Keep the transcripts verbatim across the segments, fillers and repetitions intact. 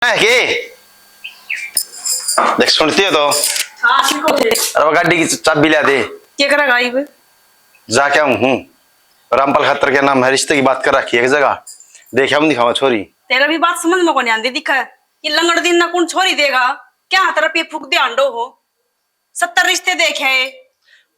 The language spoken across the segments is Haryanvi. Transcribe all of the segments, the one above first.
है के? देख, सुनती है तो। हाँ, ठीक हो थे। अरे, वो गाड़ी की चाबी ला दे। क्या करेगा ये? जा क्या हूँ, हूँ। रामपाल खातर के नाम है, रिश्ते की बात कर रखी है एक जगह। देखा हम दिखावा छोरी। तेरा भी बात समझ में कोनी आंदी दिखा। ये लंगड़ दिन ना कौन छोरी देगा? क्या हाथ रुपये फूक दे आंडो हो? सत्तर रिश्ते देखे है।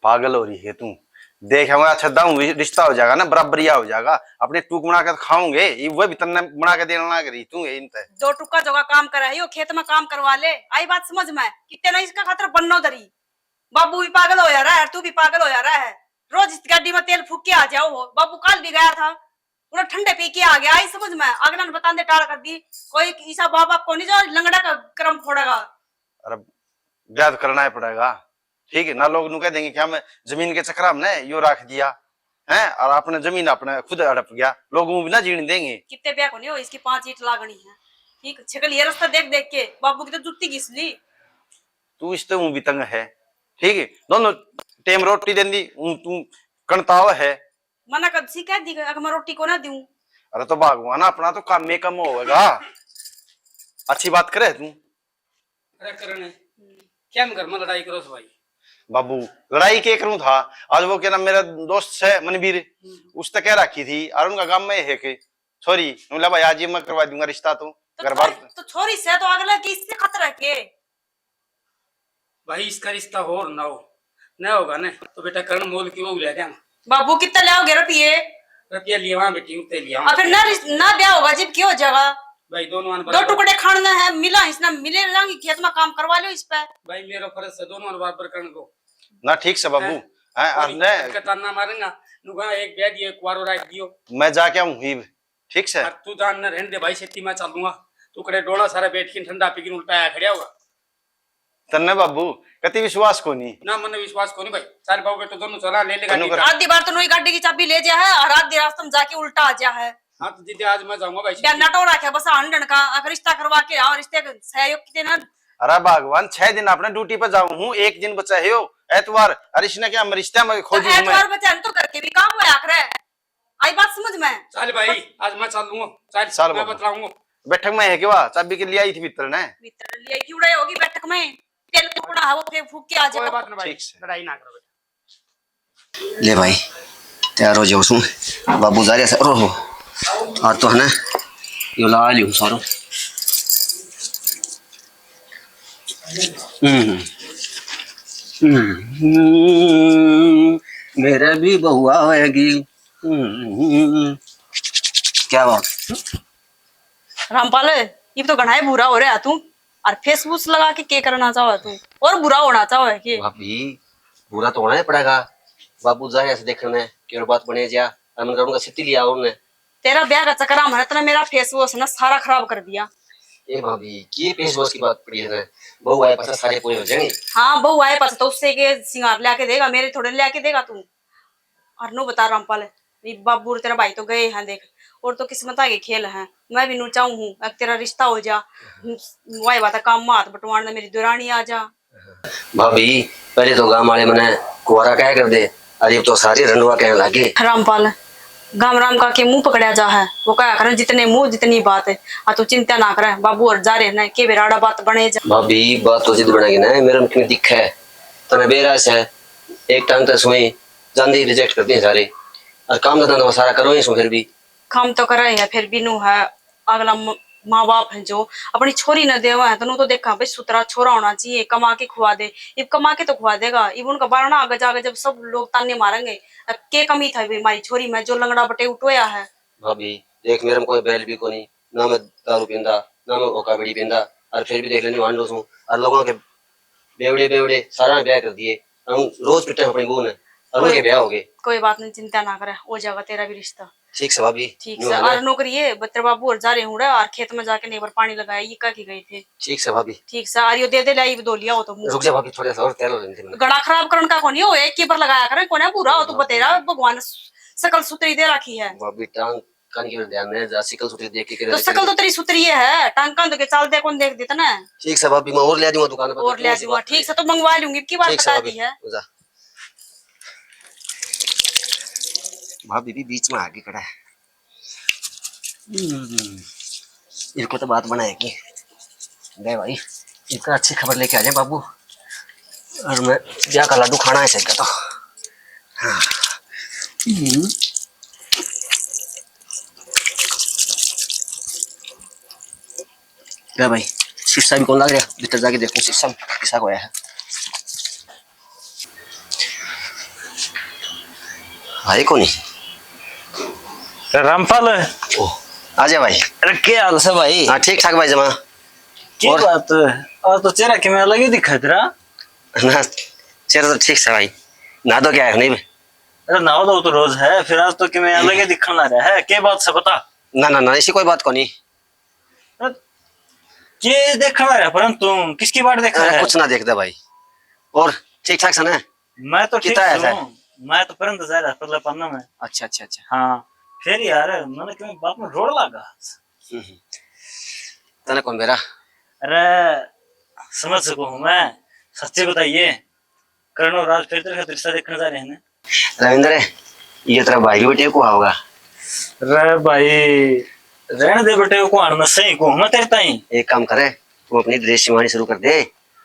पागल हो रही है तू। देख, हमारा अच्छा दाऊ रिश्ता हो जाएगा ना, बराबरिया हो जाएगा। अपने टूक बना के तो खाओगे, ये वो भी तन्ने बना के देने लाग रही तू है इनते। दो टुक्का जोगा काम करे है, यो खेत में काम करवा ले। आई बात समझ में? कितने ना इसका खातर बन्नो धरी। बाबू भी पागल हो जा रहा है, तू भी पागल हो जा रहा है। रोज इस गाड़ी में तेल फूक के आ जाओ हो। बाबू कल भी गया था, उन्हें ठंडे पी के आ गया। आई समझ में? अगला ने बताते टाल कर दी। कोई ईसा बाबा को नहीं जो लंगड़ा का कर्म फोड़ेगा। अरे, ब्याह तो करना ही पड़ेगा, ठीक है ना? लोग नु कह देंगे कि हम जमीन के चक्कर हमने यो रख दिया है, और आपने जमीन आपने खुद हड़प गया, लोग वो भी ना जीने देंगे। कितने ब्याह को नहीं हो, इसकी पांच ईंट लागनी है। ठीक, छकल ये रास्ता देख देख के बाबू की तो जुत्ती घिस ली। तू इसते हूँ भी तंग है, ठीक है? दोनों टाइम रोटी देंदी, हूँ तू कणताव है। मना कब सी कह दी, अगर मैं रोटी को ना दूं। अरे तो भगवान, अपना तो काम में कम होगा। अच्छी बात करे तू। अरे करण, क्या हम घर में लड़ाई करो भाई? बाबू, लड़ाई के करूं था? आज वो क्या नाम, मेरा दोस्त है मनवीर, हम्म। उसने कह रखी थी, और उनका गांव में है कि छोरी, नु ले भाई, आज ही मैं करवा दूंगा रिश्ता तो। तो घर बार छोरी, तो छोरी से तो अगला किससे खतरा के? भाई, इसका रिश्ता हो और ना हो, ना होगा ना, तो बेटा करण मोल की वो ले देंगे। बाबू, कितना लाओगे रुपये? रुपया लिया वहां बेटी, उते लिया वहां। फिर ना रिश-, ना ब्याह होगा, जिब की हो जाएगा? भाई, दोनों आन दो बराबर। टुकड़े खाने हैं, मिला इसने, मिले जाएंगे, खेत में काम करवा लो इस पे। भाई, मेरा फर्ज है दोनों आन बराबर करने को। ना, ठीक से बाबू। हैं? हैं, और हमने इनका ताना मारेंगा, नुगा एक ब्याह दियो, एक कुआरो रख दियो। मैं जाके आऊं ही, ठीक से? और तू जान न रहने दे भाई, सेती मैं चालूंगा। तू कड़े डोला सारा बैठ के ठंडा पी के उल्टा आया खड़ा होगा। तन्ने बाबू, कति विश्वास कोनी। ना, मन्ने विश्वास कोनी भाई। सारे बाबू बेटो दोनों चला ले ले गाड़ी। आधी बार तो नई गाड़ी की चाबी ले जा है और आधी रास्ते में जाके उल्टा आ जा है। हाँ, तो दीदी, आज मैं जाऊंगा भाई। बयाना टो रखे बस हंडन का, अगर रिश्ता करवा के आओ, रिश्ते के सहयोग किते ना। अरे भगवान, छह दिन आपने ड्यूटी पे जाऊं हूँ, एक दिन बचा है यो एतवार, और इसने क्या हम रिश्ते में तो खोजी हूँ मैं। एतवार बचा है तो करके भी काम होया करे। आई बात समझ में? चल भाई, आज मैं चलूंगा। चल, चल मैं बाबू। बतलाऊंगा। बैठक में है के वा? चाबी के लिए आई थी भीतर ने। भीतर ले आई, क्यों रहे होगी बैठक में? तेल टुकड़ा है, वो फेंक फूक के आ जाओ। कोई बात ना भाई, ठीक से। लड़ाई ना करो बेटा। ले भाई, तैयार हो जाओ सू। बाबू जा रहे सर। ओहो, आज तो है ना, यो ला लियो सारो। हम्म। हम्म। मेरे भी बहुआ होएगी। हम्म। क्या बात? रामपाल, इब तो घणा ही बुरा हो रहा तू। और फेसबुस लगा के के करना चाहे तू? और बुरा होना चाहे के? भाभी, बुरा तो होना ही पड़ेगा। बाबू जा रहे से देखने, के बात बने जा, हम करूंगा सिटी लिया उन्हें। तेरा ब्याह का चक्कर में तने मेरा फेसवॉश ना सारा खराब कर दिया। ए भाभी, के फेसवॉश की बात पड़ी है ना? बहू आए पाछा सारे पूरे हो जाएंगे। हाँ, बहू आए पाछा तो उससे के सिंगार लिया के देगा, मेरे थोड़े लिया के देगा तू। और नु बता रामपाल, ये बाबू और तेरा भाई तो गए हैं देख, और तो किस्मत के खेल हैं। मैं भी नु चाहूँ हूँ, अब तेरा रिश्ता हो जा, वाई बात काम में हाथ बटवान ने मेरी दुरानी आ जा। भाभी, पहले तो गांव वाले मने कुंवारा कहा कर दे, अरे अब तो सारे रंडवा कहने लगे। रामपाल, गांव राम का के मुंह पकड़या जा है, वो कहा करन जितने मुंह जितनी बात है। आ तू चिंता ना करे, बाबू और जा रहे ना, के बेराड़ा बात बने जा। भाभी, बात तो जिद बनेगी ना, मेरे में दिख है, तने बेरा से एक टांग तक सुई जांदी रिजेक्ट कर दिए सारे, और काम धंधा तो सारा करो ही सो फिर भी। काम तो करे है, फिर भी नु है, अगला म-, माँ बाप है जो अपनी छोरी न देवा है, तो नु तो देखा भाई सुतरा छोरा होना चाहिए, कमा के खुआ दे। इब कमा के तो खुआ देगा, इब उनका बारना आगे जाके जब सब लोग ताने मारेंगे, अब के कमी था भाई हमारी छोरी में जो लंगड़ा बटे उठोया है। भाभी, देख मेरे में कोई बैल भी कोनी, ना मैं दारू पींदा, ना मैं होका बीड़ी पींदा, और फिर भी देख लेनी वांडो सूं, और लोगों के बेवड़े बेवड़े सारा ब्याह कर दिए। हम रोज पिटे अपनी बहू ने, और उनके ब्याह हो गए। कोई बात नहीं, चिंता ना करे, हो जाएगा तेरा भी रिश्ता। ठीक से भाभी, ठीक से। और नौकरी है, बत्तर बाबू और जा रहे हूँ और खेत में जाके नेबर पानी लगाया, ये कह के गए थे। ठीक से भाभी। ठीक से, और यो दे दे, लाई दो लिया हो तो मुंह। रुक जा भाभी, थोड़ा सा और तेल हो लेने दे। गला खराब करने का कोनी हो, एक के पर लगाया करें, कोने बुरा हो तू बतेरा, भगवान सकल सुतरी दे रखी है। भाभी टांग कान की ओर ध्यान दे, जा सिकल सुतरी देख के करे तो सिकल तो तेरी सुतरी है, टांग कान के चाल दे, कौन देख देता ना। ठीक से भाभी, मैं और ले दूंगा दुकान पर, और ले दूंगा, ठीक से, तो मंगवा लूंगी, की बात बता दी है। जा। भाभी भी बीच में आके खड़ा है। हम्म, इनको तो बात बनाएगी। ले भाई, एक अच्छी खबर लेके आ जाए बाबू। और मैं ब्याह का लाडू खाना है सर का तो। हाँ। हम्म। ले भाई, शीशा भी कौन लग रहा? भीतर जाके देखो शीशा में किसा को आया है। भाई कोनी। रामपाल। ओ, आ जा भाई। अरे, क्या हाल से भाई? हाँ, ठीक ठाक भाई जमा। की और? बात है? आज तो चेहरा किमें अलग ही दिखा तेरा। ना, चेहरा तो ठीक से भाई। ना तो क्या है, नहीं बे? अरे, नहाओ तो, तो रोज है, फिर आज तो किमें अलग ही दिखण आ रहा है। के बात से बता? ना, ना, ना, ऐसी कोई बात कोनी। अरे, के देखण आ रहा है, परंतु किसकी बाट देख रहा अरे, है? कुछ ना देखता भाई। और ठीक ठाक से ना? मैं तो ठीक कितना है हूँ। मैं तो परंत जा रहा पतला पन्ना में। अच्छा, अच्छा, अच्छा। हाँ, फिर यार, मैंने क्यों बाप में रोड लगा। हम्म। तने कौन बेरा? अरे, समझ सकूँ हूँ मैं। सच्ची बताइए, करण और राज फिर तेरे साथ रिश्ता देखने जा रहे हैं ना? रविंद्र, ये तेरा भाई भी बेटे को आओगा। रे भाई, रहने दे बेटे को, आने में सही को मैं तेरे ताई। एक काम करे, तू अपनी ड्रेस सिवानी शुरू कर दे।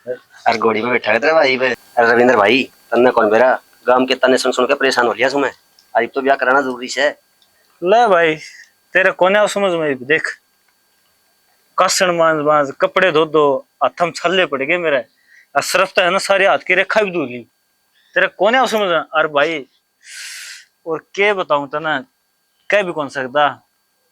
और घोड़ी पे बैठा कर तेरा भाई पे। अरे रविंद्र भाई, तन्ने कौन बेरा, गांव के ताने सुन सुन के परेशान हो लिया सु मैं। आज तो ब्याह कराना जरूरी से। ले भाई, तेरे कोने समझ में, देख, कासण मांज मांज, कपड़े धो धो, हाथम छाले पड़ गए मेरे। और सरफ तो है ना, सारे हाथ की रेखा भी धो ली। तेरे कोने समझ में? और भाई, और के बताऊं तने, कह भी कौन सकता।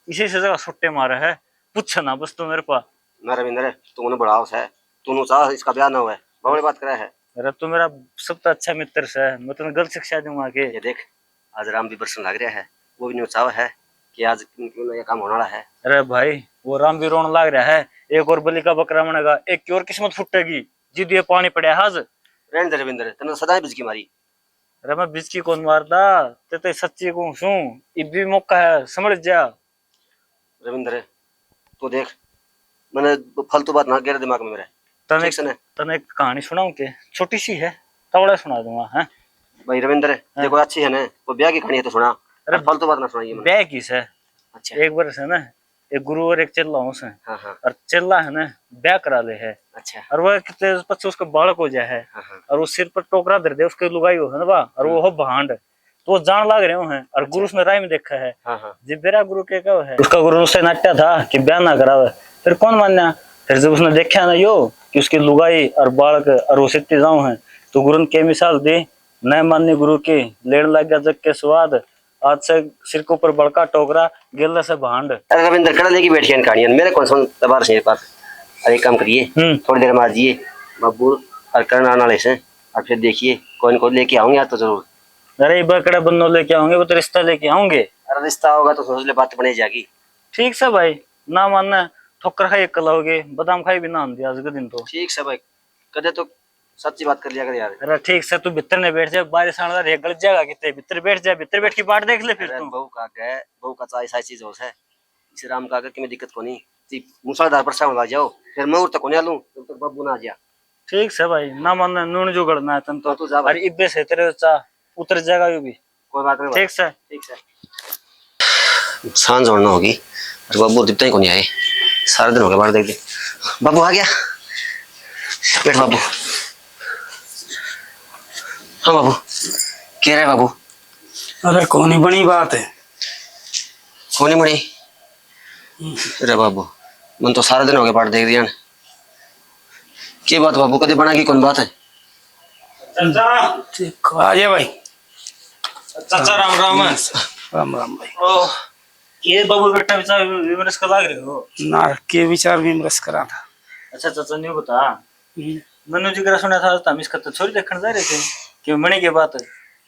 इसी से जगह सुट्टे मारे है, पूछे ना बस तू मेरे पा। ना रविंद्र, तू उन्हें बढ़ाओ से, तू नु चाह इसका ब्याह ना होए, बड़ी बात करे है। अरे तू मेरा सबसे अच्छा मित्र से, मैं तने गलत शिक्षा दूंगा के? ये देख, आज राम भी बरसन लग रहा है, वो भी नु चाह है कि आज क्यों ना ये काम होने वाला है। अरे भाई, वो राम भी रोन लग रहा है, एक और बलि का बकरा बनेगा, एक की और किस्मत फूटेगी, जिद ये पानी पड़ा है आज। रहने दे रविंद्र, तने सदा ही बिजकी मारी। अरे मैं बिजकी कौन मारता, ते तो सच्ची कहूं सूं, इब भी मौका है, समझ जा। रविंद्र, तू देख, मैंने फालतू बात ना गेर दिमाग में मेरे। तने, ठीक से ना? तने एक कहानी सुनाऊं के? छोटी सी है, तवड़ा सुना दूंगा, हैं? भाई रविंद्र, हाँ। देखो अच्छी है ना, वो ब्याह की कहानी है तो सुना, अरे और फालतू बात ना सुनाइए मैंने। ब्याह की से? अच्छा। एक बार से ना, एक गुरु और एक चेला हो से। हाँ, हाँ। और चेला है ना, ब्याह करा ले है। अच्छा। और वह कितने पछे उसका बालक हो जाए है। हाँ, हाँ। और वो सिर पर टोकरा धर दे, उसके लुगाई हो है ना बा, और वो हम्म। हो भांड। तो वो जान लाग रहे हो हैं, और अच्छा। गुरु उसने राय में देखा है। हाँ, हाँ। जब बेरा गुरु के कहो है, उसका गुरु उससे नाट्या था कि ब्याह ना करावे, फिर कौन मान्या? फिर जब उसने देखा ना यो कि उसकी लुगाई और बालक और वो सित्ती जाऊं है, तो गुरु ने के मिसाल दी, न मान्य गुरु की, लेण लग गया जग के स्वाद, आज से सिर के ऊपर बड़का टोकरा, गेले से भांड। अरे रविंद्र, कड़ा लेके बैठ गया इन कहानियां, मेरे कौन समझ तबार से पास। अरे एक काम करिए, हम्म। थोड़ी देर में आ जाइए, बाबू और करण आने वाले से, और फिर देखिए कौन कौन लेके आओगे आज तो जरूर। अरे बकरा बन्नो लेके आओगे, वो तो रिश्ता लेके आओगे। अरे रिश्ता होगा तो सोच ले, बात बने जाएगी। ठीक से भाई, ना मानना, ठोकर खाई एक कला होगे, बादाम खाई भी ना आंदी आज के दिन तो। ठीक से भाई, कदे तो सच्ची बात कर लिया कर यार। अरे ठीक से, तू भीतर नहीं बैठ जा, बारिश आने वाली है, गल जाएगा कितने, भीतर बैठ जा, भीतर बैठ के बाट देख ले फिर अरे तू। बहू का आगे, बहू का चाय सारी चीज हो से। इस राम का आगे कि मैं दिक्कत कोनी। ती मूसलाधार बरसा होने लग जाओ, फिर मैं उर तक कोनी आलूं जब तक बाबू ना आ गया। ठीक से भाई, ना मानना, नून जुगड़ना है तन तो। हाँ, तू जा भाई। अरे इब्बे से तेरे चा उतर जाएगा यू भी। कोई बात नहीं भाई। ठीक से। ठीक से। सांझ होने होगी। अरे बाबू, दिखता ही कोनी आए। सारा दिन हो गया बाहर देख दे। बाबू आ गया। बैठ बाबू। हाँ बाबू। कह रहे बाबू? अरे कोनी बनी बात है। कोनी बनी? अरे बाबू, मन तो सारा दिन हो गया बाट देख दिया ने। के बात बाबू, कदे बना की कौन बात है? चाचा। ठीक, आ जा भाई। चाचा, राम राम। राम राम भाई। ओ, ये बाबू बेटा विचार विमर्श कर लाग रहे हो? ना, के विचार विमर्श करा था? अच्छा चाचा, न्यू बता। हम्म। मनु जी करा सुना था, हम इस खत छोरी देखण जा रहे थे। क्यों, बनी के बात?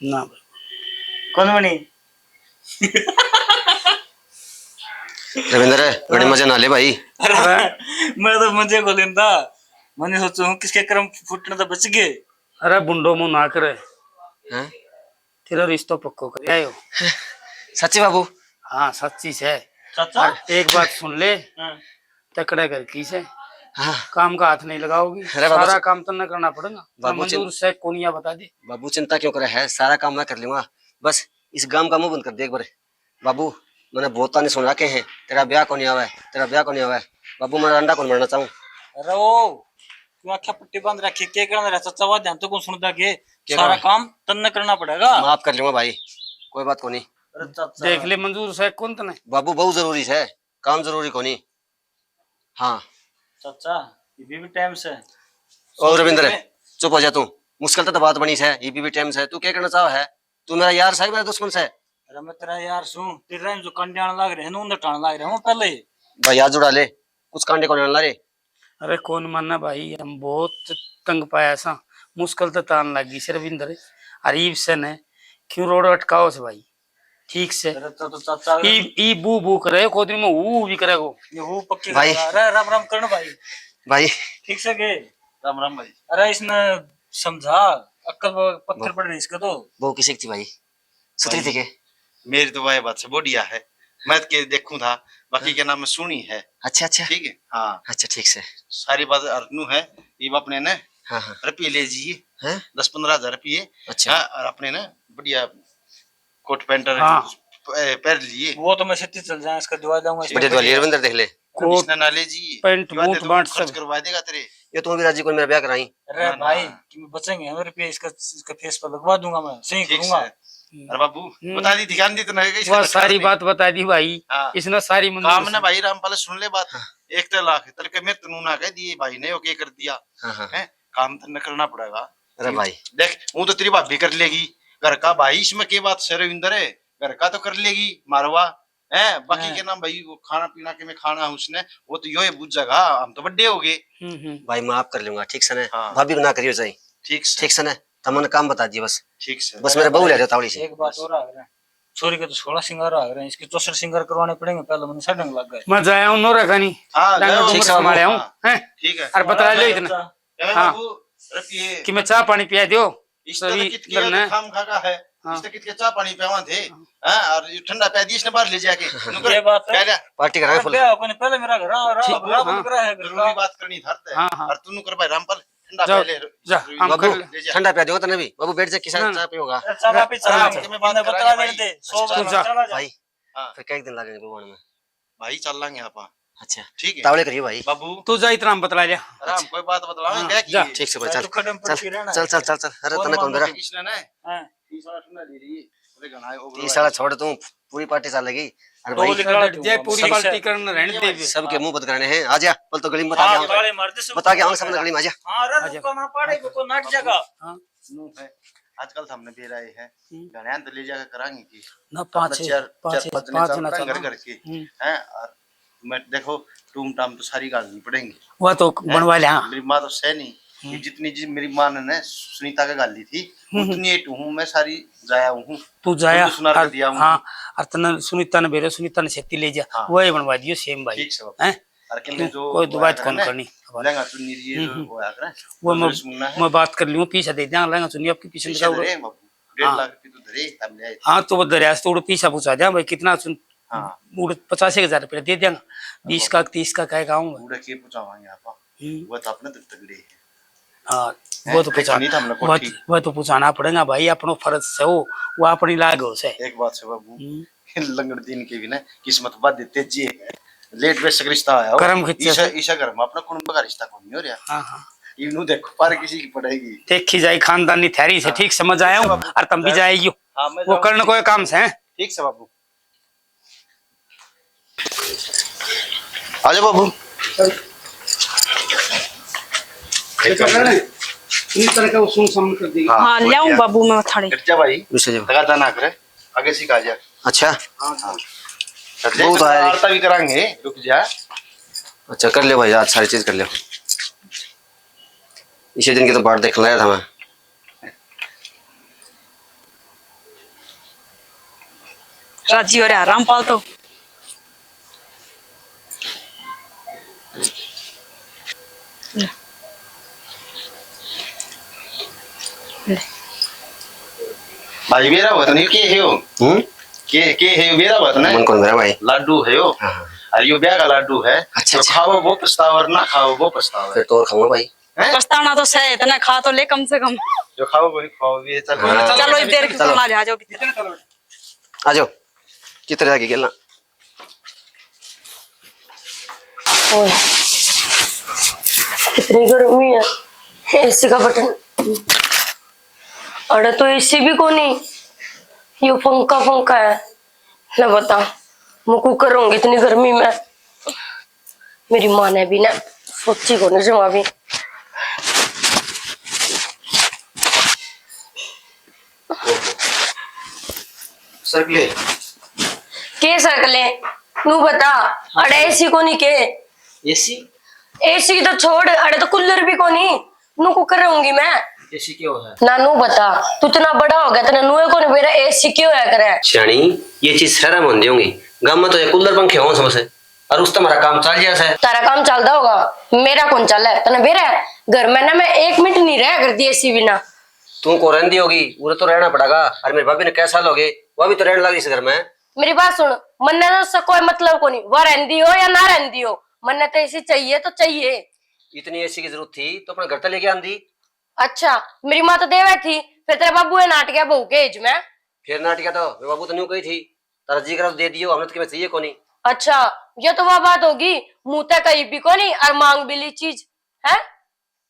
ना भाई। कौन बनी? रविंद्र, बड़े हाँ। मजे ना ले भाई। अरे, मैं तो मजे को लेंदा। मैंने सोचू हूँ, किसके कर्म फूटने तो बच गए। अरे, बुंडो मुंह ना करे। हैं? तेरा रिश्तो पक्को कर आयो। सच्ची बाबू? हाँ, सच्ची से। चाचा? और एक बात सुन ले, हाँ। तकड़े घर की से। हाँ। काम का हाथ नहीं लगाओगी, अरे बाबू, सारा चि-, काम तन्ने करना पड़ेगा। बाबू, मंजूर चिं-, से कोनिया बता दे। बाबू, चिंता क्यों करे है, सारा काम मैं कर लूंगा। बस इस गांव का मुंह बंद कर दे एक बार। बाबू, मैंने बहुत ताने सुन रखे हैं, तेरा ब्याह को नहीं आवे, तेरा ब्याह को नहीं आवे। बाबू, मैं अंडा कौन मरना चाहूँ? अरे ओ, क्यों आंखें पट्टी बांध रखी? के कहना रहा चाचा? वा ध्यान तो कौन सुनता के? के सारा कहना? काम तन्ने करना पड़ेगा। माफ कर लूंगा भाई, कोई बात कोनी। अरे चाचा। देख ले मंजूर से कौन तने? बाबू बहुत जरूरी है, काम जरूरी कोनी। हाँ। चाचा, ये भी, भी टाइम से। ओ रविंद्र, चुप हो जा तू। मुश्किल तो बात बनी से, ये भी, भी टाइम से। तू क्या कहना चाह है? तू मेरा यार से, मेरा दुश्मन से? अरे मैं तेरा यार सूं, तेरे जो कांडे आने लाग रहे हैं, उन्हें टाण लाग रहे हैं पहले ही। भाई हाथ जुड़ा ले, कुछ कांडे को आने ला रे। अरे कौन माना भाई, हम बहुत तंग पाया सा, मुश्किल तो तान लग गई से रविंद्र। अरीब से ने क्यों रोड अटकाओ से भाई, ठीक से। अरे तो, तो चाचा ई, ई बू बू करे, को दिन में ऊ भी करेगो। ये वो पक्की भाई। अरे राम राम करण भाई। भाई। ठीक से के? राम राम भाई। अरे इसने समझा, अक्कल वो पत्थर पड़ रही इसका तो। वो किसी की थी भाई? सुथरी भाई, थी के? मेरी तो भाई बात से बढ़िया है, मैं तो के देखूं था, बाकी हाँ। के नाम में सुनी है। अच्छा, अच्छा। ठीक है, हाँ। अच्छा, ठीक से। सारी बात अर्जनू है, ये अपने ने हाँ, हाँ। रुपये ले जाइए, हैं? दस पन्द्रह हजार रुपये। अच्छा। हाँ, और अपने ने बढ़िया कोट पैंट और हाँ। प-, ए, पहन लिए। वो तो मैं छेती चल जाऊँ, इसका दिवा जाऊंगा, इसका बढ़िया दिवा लिए, बढ़िया। रविंद्र देख ले। कोट, इसने ना ले जी, पैंट, दिवा दे बूट, तो बांट खर्च सब। करवा देगा तेरे। ये तो मेरा जी कोई मेरा ब्याह कराई। अरे ना, भाई, ना। कि मैं बचेंगे हम रुपये इसका, इसका फेस पर लगवा दूंगा मैं, सही ठीक करूंगा। से। अरे बाबू, हम्म। बता दी, ध्यान दी तो नहीं, इसका वो तो सारी नहीं। बात बता दी भाई। हाँ। इसने सारी मंजूर काम से। ना भाई, रामपाल सुन ले बात। हाँ। एक तो लाख, तेरे के मेरे तनू ना कह दिए भाई ने, ओके कर दिया। हाँ, हाँ। हैं? काम तो न करना पड़ेगा। अरे भाई। देख, वो तो तेरी भाभी कर लेगी घर का भाई, इसमें के बात से रविंदर है, घर का तो कर लेगी मारवा। हैं, बाकी हाँ। के नाम भाई, वो खाना पीना के में खाना है उसने, वो तो यो ही बुझेगा, हम तो बड्डे हो गए। हम्म, हम्म। भाई, मैं आप कर लूंगा, ठीक से ना? हाँ। भाभी को ना करियो चाहे। ठीक से। ठीक से ना? तमने काम बता दिए बस। ठीक से। बस मेरे बहू ले जाओ तावड़ी से। एक बात और आ रहा है, छोरी के तो सोलह सिंगार आ रहे हैं, इसके चौसठ सिंगार करवाने पड़ेंगे, पहले मैंने साढ़े लग गए। मैं जाया हूँ नोरा खानी। हाँ, डांगर जाओ। डूंगर ठीक से, संभाल बाबू। आया हूँ, हाँ। हैं? ठीक है। और बता लो इतना। क्या हाँ। बाबू, रुकिए। कि मैं चाय पानी पिया दियो। इस तरह सभी कित किया करना है। खाम खा का है। हाँ। इस तरह कित के चाय पानी पियावा थे। हाँ। हाँ, और ये ठंडा पिया दिया इसने बाहर ले जाके। नुकर ये बात है। पहले पार्टी करा अरे फुल। बे, कोई पहले मेरा घर आ, ठीक, राम, राम हाँ। कर रहा है, घर जरूरी का। बात करनी था ते। हाँ, हाँ। और तू नुकर भाई रामपाल ठंडा जा, पहले जा, ले जा। हम बाबू, कर ले। ले जा। ठंडा पिया दूंगा तने भी। बाबू, बैठ जा, किसान ना, ना। चाय पियोगा। अरे, चाय ना, पी, चाय ना, पी। मैं बात इन्हें बतला करांगे देने भाई। दे, सौ अच्छा, बार अच्छा। चला जा। भाई, हाँ, मैं फिर कई दिन लगेंगे बुआण में? भाई, चल लांगे आपा। अच्छा। ठीक है। तावले करियो भाई। बाबू। तू जा, इतना हम बतला लिया। अरे, हम कोई बात बतलावे, हाँ, क्या की जा। है? ठीक से भाई, भाई, चल। तू खड़े में चल, पड़ के रहना। चल, चल, चल, चल। अरे, वो तने मामा कौन दे रहा? किसने ना है? हाँ। तीस वाला ठंडा ले रही है। अरे, घना है, वो तीस वाला छोड़ तू, पूरी पार्टी चल लगी। अरे दो भाई, निकाल दूंगा जय मैं। पूरी सब पार्टी करन रहने दे। सबके मुंह बंद कराने हैं। आजा, पल तो गली में बता हाँ, के आऊं। ताले मार दे सब। बता के आऊं, सब गली में आजा। हाँ, अरे आजा। रुको ना, पाड़े को नाट जगह। हाँ। न्यू है। आजकल तो हमने बेरा ये है। हम्म। घणियां तो ले जाकर करांगे की। ना, अपना पाँच है, चार, पाँच चार, है, पाँच जने पाँच चार ना घर चलना। करके। हम्म। हैं, और मैं देखो, टूम टाम तो सारी घालनी पड़ेंगी। वह तो हैं? बनवा लिया। मेरी माँ तो सह नहीं। हम्म। ये जितनी जी मेरी माँ ने ना सुनीता का घाली थी, हम्म, हम्म। उतनी एट हूँ मैं, सारी जाया हूँ। तू जाया, उनको सुनार और, कर दिया हूँ। हाँ, और तन्ने सुनीता ने बेरे, सुनीता ने छेती ले जा, हाँ। वही बनवा दियो सेम भाई। ठीक से बाबू। हैं? और के क्यों? जो कोई वो दुबात आया कौन करे ना, करनी? लहंगा चुन्नी लिए हम्म, जो हम्म। वो आया करे, वो मैं, जो सुनना है। मैं बात कर लूँ, पीछे दे दिया, लहंगा चुन्नी आपकी पीछे पीछे दिखाओ। धरे हैं बाबू, डेढ़ हाँ। लाख की तो धरे, तब ले आए थे। हाँ, तो वो धरे, आज तो उड़ पीछे पूछा दिया भाई, कितना सुन, हाँ। उड़ पचास एक हजार रुपया दे दिया, बीस का, बाबू। तीस का कहेगा हूँ। उड़ के पूछावांगे आप। हम्म। वो तो अपने तक तगड़े हैं। हाँ, हैं? वो तो देखो पूछा-, नहीं था हमने वो कोठी। तो, वो तो पूछाना पड़ेगा भाई, अपनो फर्ज से हो, वो अपनी लाग हो से। एक बात से बाबू, हम्म। लंगड़ दिन के भी ना किस्मत बद तेजी है। लेट बेशक रिश्ता आया हो। कर्म खिच्चे ईशा, से। ईशा घर में अपना कुणबा का रिश्ता कौन नहीं हो रहा। हाँ, हाँ। इन्हू देखो, पर किसी की पड़ेगी। देखी जाए खानदानी थैरी से, हाँ। ठीक समझ आया हूँ, बाबू। और तम भी जाए। जाइयो। हाँ, मैं वो जाऊँ। करण को काम से, हैं? ठीक से बाबू। आ जाओ बाबू। ये कर ले। इस तरह का वो सुन समझ कर दी। हाँ, हाँ, ले आऊं बढ़िया। बाबू, मैं थाने। हट जा भाई। पीछे जाओ। लगा ना करे। आगे से आ जा। अच्छा। हाँ, हाँ। हट जा, बहुत आया। आरता भी करांगे, रुक जा। अच्छा, कर ले भाई, आज सारी चीज कर ले। इसी दिन की तो बाट देख लाया था मैं। राजी हो रहा रामपाल तो। भाई, मेरा वतन के है हो? हम्म? के, के है मेरा वतन है? मन कौन मेरा भाई? लाडू है हो। हाँ, हाँ। और यो ब्याह का लाडू है। अच्छा, जो अच्छा। खाओ वो पछताओ और ना खाओ वो पछताओ। फिर तो और खाऊंगा भाई। हैं? पछताना तो सही, इतना खा तो ले कम से कम। जो खाओ वही खाओ, ये चल। हाँ। चलो, इधर की चलो। सुना ले, आ जाओ भीतर। आ जाओ, किधर जाके खेलना? ओए। इतनी गर्मी है, एसी का बटन, अरे तो एसी भी कोनी, यो पंखा, पंखा है। ले बता, मैं कुकर रहूंगी इतनी गर्मी में। मेरी माँ ने भी ना सोची कोनी जमा भी। सरकले। के सरकले? नू बता। अरे एसी कोनी के? एसी? एसी तो छोड़, अरे तो कूलर भी कोनी। नू कुकर रहूंगी मैं। एसी क्यों है? ना नू बता, तू इतना बड़ा हो गया, तने नू कोनी बेरा एसी क्यों है करे? सियाणी, ये चीज शहर में होंदी होंगी, गांव में तो ये कूलर पंखे हों सबसे। और उस तो हमारा काम चल जाए से। तारा काम चलता होगा, मेरा कौन चल है? तने बेरा है, घर में ना मैं एक मिनट नहीं रह करती एसी बिना। तू को रहंदी होगी, उरे तो रहना पड़ेगा। और मेरी भाभी ने कै साल हो गए, वो भी तो रहने लगी इस घर में। मेरी बात सुन, मन्ने तो उससे कोई मतलब को नहीं, वह रहंदी हो या ना रहंदी हो, मन्ने तो एसी चाहिए तो चाहिए। इतनी एसी की जरूरत थी तो अपने घर तक लेके आंदी। अच्छा, मेरी माँ तो देवे थी, फिर तेरे बाबू ने नाट गया बहू के एज में। फिर नाट गया तो मेरे बाबू तो न्यू कही थी, तारा जी करा तो दे दियो, हमने तो किमें चाहिए कोनी। अच्छा, ये तो वह बात होगी, मुंह तक कही भी कोनी और मांग भी ली चीज है।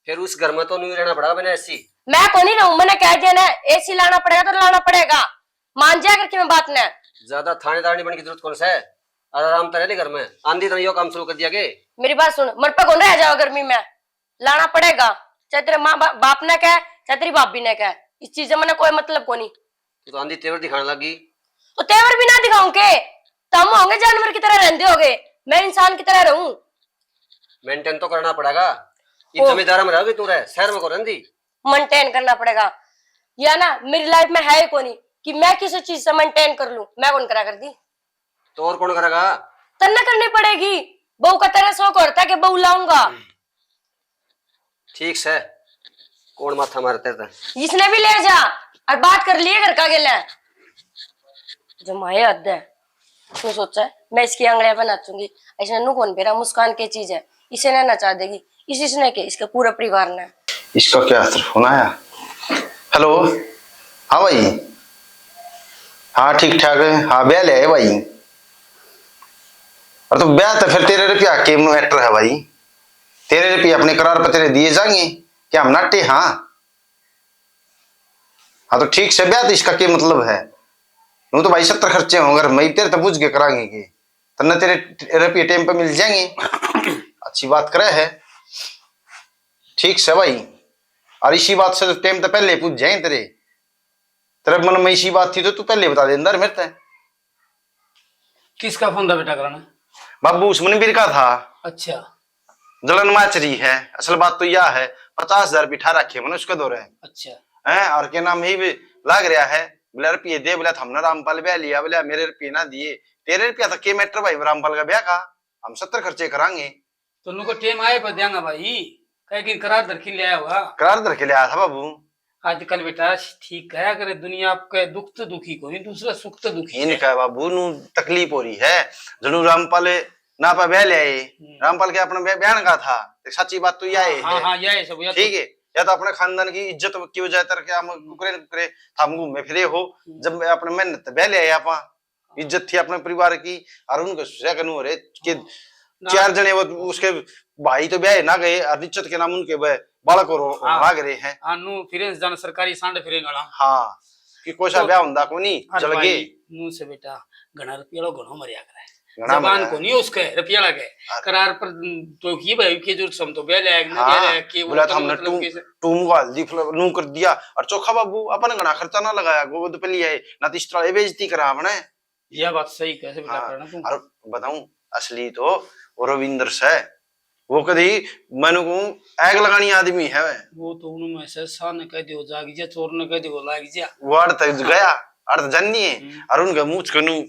फिर उस घर में तो नहीं रहना पड़ेगा बिना एसी। मैं कोनी रहूं, मैंने कह दिया ना, एसी लाना पड़ेगा तो लाना पड़ेगा। मान जाया कर कि मैं बात ने। ज्यादा थानेदारनी बन की जरूरत कौन सा है? आराम तो रह ले घर में। आंधी तो यो काम शुरू कर दिया के? मेरी बात सुन, मर पे कौन रह जाओ गर्मी में? लाना पड़ेगा, चाहे तेरे माँ बा-, बाप ने कह, चाहे तेरी भाभी ने कह। इस चीज से मैंने कोई मतलब कोनी। तू तो आंधी तेवर दिखाने लगी। तो तेवर भी ना दिखाऊं के? तो हम होंगे जानवर की तरह रहंदे होगे, मैं इंसान की तरह रहूं। मेंटेन तो करना पड़ेगा। ये ओ। जमींदार में रहोगी तू रह, शहर में को रहंदी। मेंटेन करना पड़ेगा। या ना मेरी लाइफ में है ही कोनी कि मैं किसी चीज से मेंटेन कर लूं, मैं कौन करा कर दी। तो और कौन करेगा? तन्ने करनी पड़ेगी। बहू का तेरा शौक और था कि बहू लाऊंगा। ठीक से, कौन माथा मारे तेरे तै? इसने भी ले जा और बात कर लिए घर का गेले। जमाए हद है। तू सोचा है, मैं इसकी आंगलियां पे नाचूंगी? इसने नू कौन बेरा मुस्कान के चीज है, इसे ना नचा देगी। इस इसने के, इसके पूरे परिवार ने। इसका क्या फोन आया? हेलो, हाँ भाई। हाँ, ठीक ठाक है। हाँ, ब्याह ले आए भाई। और तो ब्याह तो फिर तेरे रुपया के मैटर है भाई। तेरे रुपये अपने करार पर तेरे दिए जाएंगे, क्या हम नाटे? हाँ। हाँ, तो ठीक से ब्याह, तो इसका क्या मतलब है? यूं तो भाई सत्तर खर्चे होंगे, मैं तेरे तो बुझ के करांगे के। तन्ने तेरे रुपये टाइम पे मिल जाएंगे। अच्छी बात करे है। ठीक से भाई, और इसी बात से तो टाइम तो पहले पूछ जाए तेरे। तेरे मन में इसी बात थी तो तू पहले बता दे अंदर मेरे ते। किसका फोन था बेटा कराना? बाबू उस मनबीर का था। अच्छा। जलन माच रही है। असल बात तो यह है, पचास हजार बिठा रखे मैंने उसके दौरे। अच्छा। हैं, और के नाम ही भी लाग रहा है, बोले रुपये दे, बोले हमने रामपाल ब्याह लिया, बोले मेरे रुपये ना दिए। तेरे रुपया तो के मैटर भाई, रामपाल का ब्याह का हम सत्तर खर्चे करांगे। तो नुको टेम आए पर देंगा भाई, कह के करार धर के ले आया हुआ। करार धर के ले आया था बाबू। आजकल बेटा ठीक कहा करे, दुनिया के दुख तो दुखी कोई, दूसरा सुख तो दुखी है। इनका बाबू नु तकलीफ हो रही है, जनु रामपाल ना पे ब्याह ले आए। हम्म। रामपाल के अपने ब्याह, ब्याह का था, एक सच्ची बात तो यह हाँ, है। हाँ, यह है सब, यह ठीक तो है, या तो अपने खानदान की इज्जत की वजह करके हम कुकरे न कुकरे हम घूमे फिरे हो, हम्म। जब अपने मेहनत ब्याह ले आए आप, इज्जत थी अपने परिवार की, और उनके सुसरा कनु हो रहे कि ना। चार जने वो उसके भाई तो ब्याह ना गए, और इज्जत के नाम उनके बे-, बालक और हाँ। भाग रहे हैं। हाँ, नू फिरे जान सरकारी सांड फिरे गला। हाँ, कि कोसा तो ब्याह हुंदा कोनी, हाँ चल भाई, गए। नू से बेटा, घना रुपया लो, घणो मरिया करे। घणा जबान मरिया। कोनी उसके, रुपया लगे। हाँ। करार पर तो की भाई, के जरूरत हम तो ब्याह ले आए, ना हाँ, ब्याह ले आए, के बोला वो था हमने मतलब टूम, के से टूम को हल्दी फल-, नू कर दिया, और चोखा बाबू, अपन घना खर्चा ना लगाया, गोद पे ले आए, ना तो इस तरह बेइज्जती करा हमने। यह बात सही कह से बेटा हाँ, करना तू। और बताऊं, असली तो वो रविंद्र से, वो कदी मैंने कहूं आग लगानी आदमी है। वो तो उनमें से सा ने कह दियो जाग जा, चोर ने कह दियो लाग जा। वो अड़ तक गया, अड़ तक जानी है, हम्म। और उनके मुंह कनु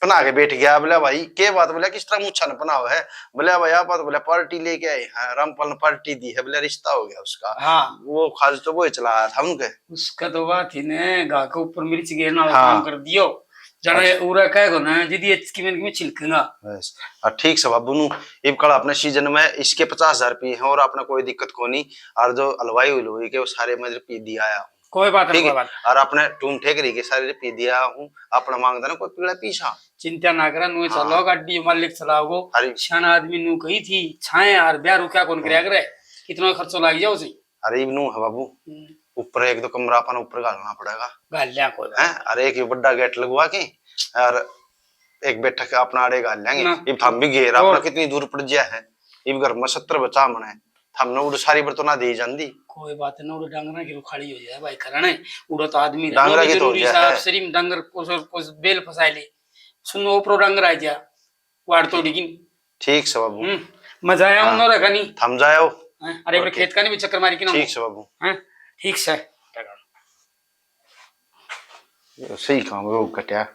पना के बैठ गया। बोला भाई के बात, बोला किस तरह मुंह छन पनाव है? बोला भाई आप बात, बोला पार्टी लेके आए हैं, रामपाल ने पार्टी दी है, बोला रिश्ता हो गया उसका। हाँ। वो खाज तो वो ही चला रहा था उनके। उसका तो बात ही ने गा के ऊपर मिर्च गिरना वाला हाँ। काम कर दियो। जरा अच्छा। उरा कह को ना, जिदी अच्छी में, में छिलकेगा। बस। और ठीक से बाबू नू, इब कल अपने सीजन में इसके पचास हजार रुपये हैं और अपने कोई दिक्कत को नहीं। और जो हलवाई हुलवाई के वो सारे मैं रुपये दिया आया हूँ। कोई बात नहीं, ठीक है? कोई बात। और अपने टूम ठेकरी के सारे रुपये दिया हूँ, अपना मांगता ना कोई पीला पीसा। चिंता ना करा, नू हाँ। चलो, गाड़ी मालिक चलाओगो। अरे। सियाना आदमी नू कही थी, छाए यार, ब्याह रुका कौन करया हाँ। करे? इतना खर्चो लाग जाओ सही। अरे इब नू है बाबू, हम्म। ऊपर एक दो कमरा अपन ऊपर घालना पड़ेगा। घाल लिया कोई बात है। अरे एक ये बड़ा गेट लगवा के और एक बैठक अपना आड़े घाल लेंगे। ना। इब थम भी घेर और अपना कितनी दूर पड़ गया है। इब घर में सत्तर बचा मने, थमने उड़ सारी बर तो ना दी जांदी। कोई बात ना, उड़ डांगरा की रुखाली हो जाए भाई, करण है, उड़ तो आदमी डांगरा की तो हो जाए साहब, है। सिरी में डांगर को, को बेल फसाए ले। सुनो, ऊपर डांगर आ गया, वाड़ तोड़ी की। ठीक से बाबू। हम्म, मजा आया हाँ। उन्होंने रखा नहीं। थम जाओ। हैं? अरे, एक बार OK। खेत का नहीं भी चक्कर मारी कि ना। ठीक से बाबू। हैं? ठीक से। यो सही काम हो कट्या।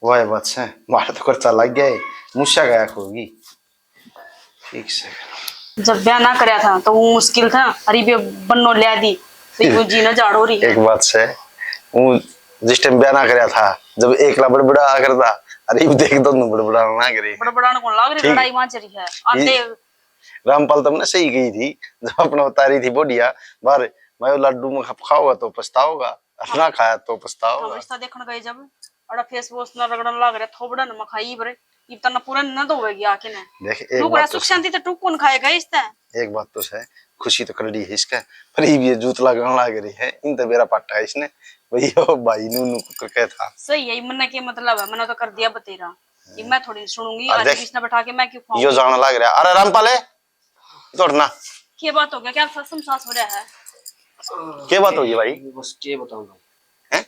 वाह बात से, मारा तो खर्चा लग गया है। मूसा गायक होगी। ठीक से। जब ब्याह ना करया था तो वो मुश्किल था, अरे बे बन्नो लिया दी, तो यो जी ना जाड़ हो रही है। एक बात से, वो जिस टाइम ब्याह ना करया था, जब एकला बड़बड़ा करता, अरे वो देख दो बड़बड़ा ना करे। बड़बड़ान कौन लाग रही, ठीक। लड़ाई माच रही है। आते ये रामपाल तुमने सही कही थी, जब अपना बता रही थी बोडिया, बार मैं वो लड्डू में खप खाओगा तो पछताओगा, और ना खाया तो पछताओगा। रिश्ता देखण गए जब, अड़ा फेस वॉश ना रगड़न लाग रहा, थोबड़ा न मखाई बरे, इब तना पूरा न धोवेगी आके ने। देख, एक टुकड़ा बात तो सुख शांति तो टुक कौन खाएगा इस तै? एक बात तो है, खुशी तो कर ली है इसका, पर इब ये जूत लगन लाग रही है, इन तो बेरा पाटा है इसने। भाई, ओ भाई, नू नू करके था। सही है, मन्ने के मतलब है, मन्ने तो कर दिया बतेरा। ये मैं थोड़ी सुनूंगी, और आज देख, इसने बैठा के मैं क्यों खाऊंगी? यो जान लाग रहा। अरे रामपाल है, तोड़ना। के बात हो गया? क्या सासम सास हो रहा है? के बात हो गई भाई? बस के बताऊं भाई? हैं?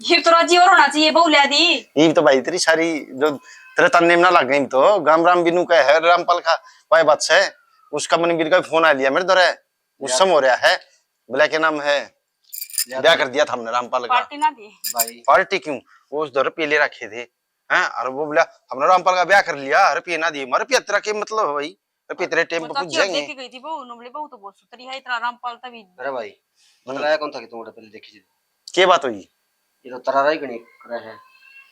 ये तो राजी और होना चाहिए, बहू ले दी। ये तो भाई तेरी सारी जो तेरे ताने में ना लग गई तो गाम राम बिनू का है, रामपाल का भाई बात से, उसका मनवीर का फोन आ लिया मेरे धोरे, गुस्सा हो रहा है, बोला के नाम है, ब्याह कर दिया था हमने रामपाल का। पार्टी ना दी। भाई। पार्टी क्यों? वो उस दौर पीले रखे थे, हैं? और वो बोला, "हमने रामपाल का ब्याह कर लिया, रुपये ना दिए।" मैं, "रुपया तेरा के मतलब है भाई? रुपये तेरे टाइम पे कुछ जाएंगे।" देखी गई थी बहू, नुबले बहू तो बहुत सुथरी है, इतना रामपाल तभी। अरे भाई, हम्म। बतलाया कौन था कि तुम पहले देखी थी? के बात हुई? ये तो तरारा ही कहीं करे है।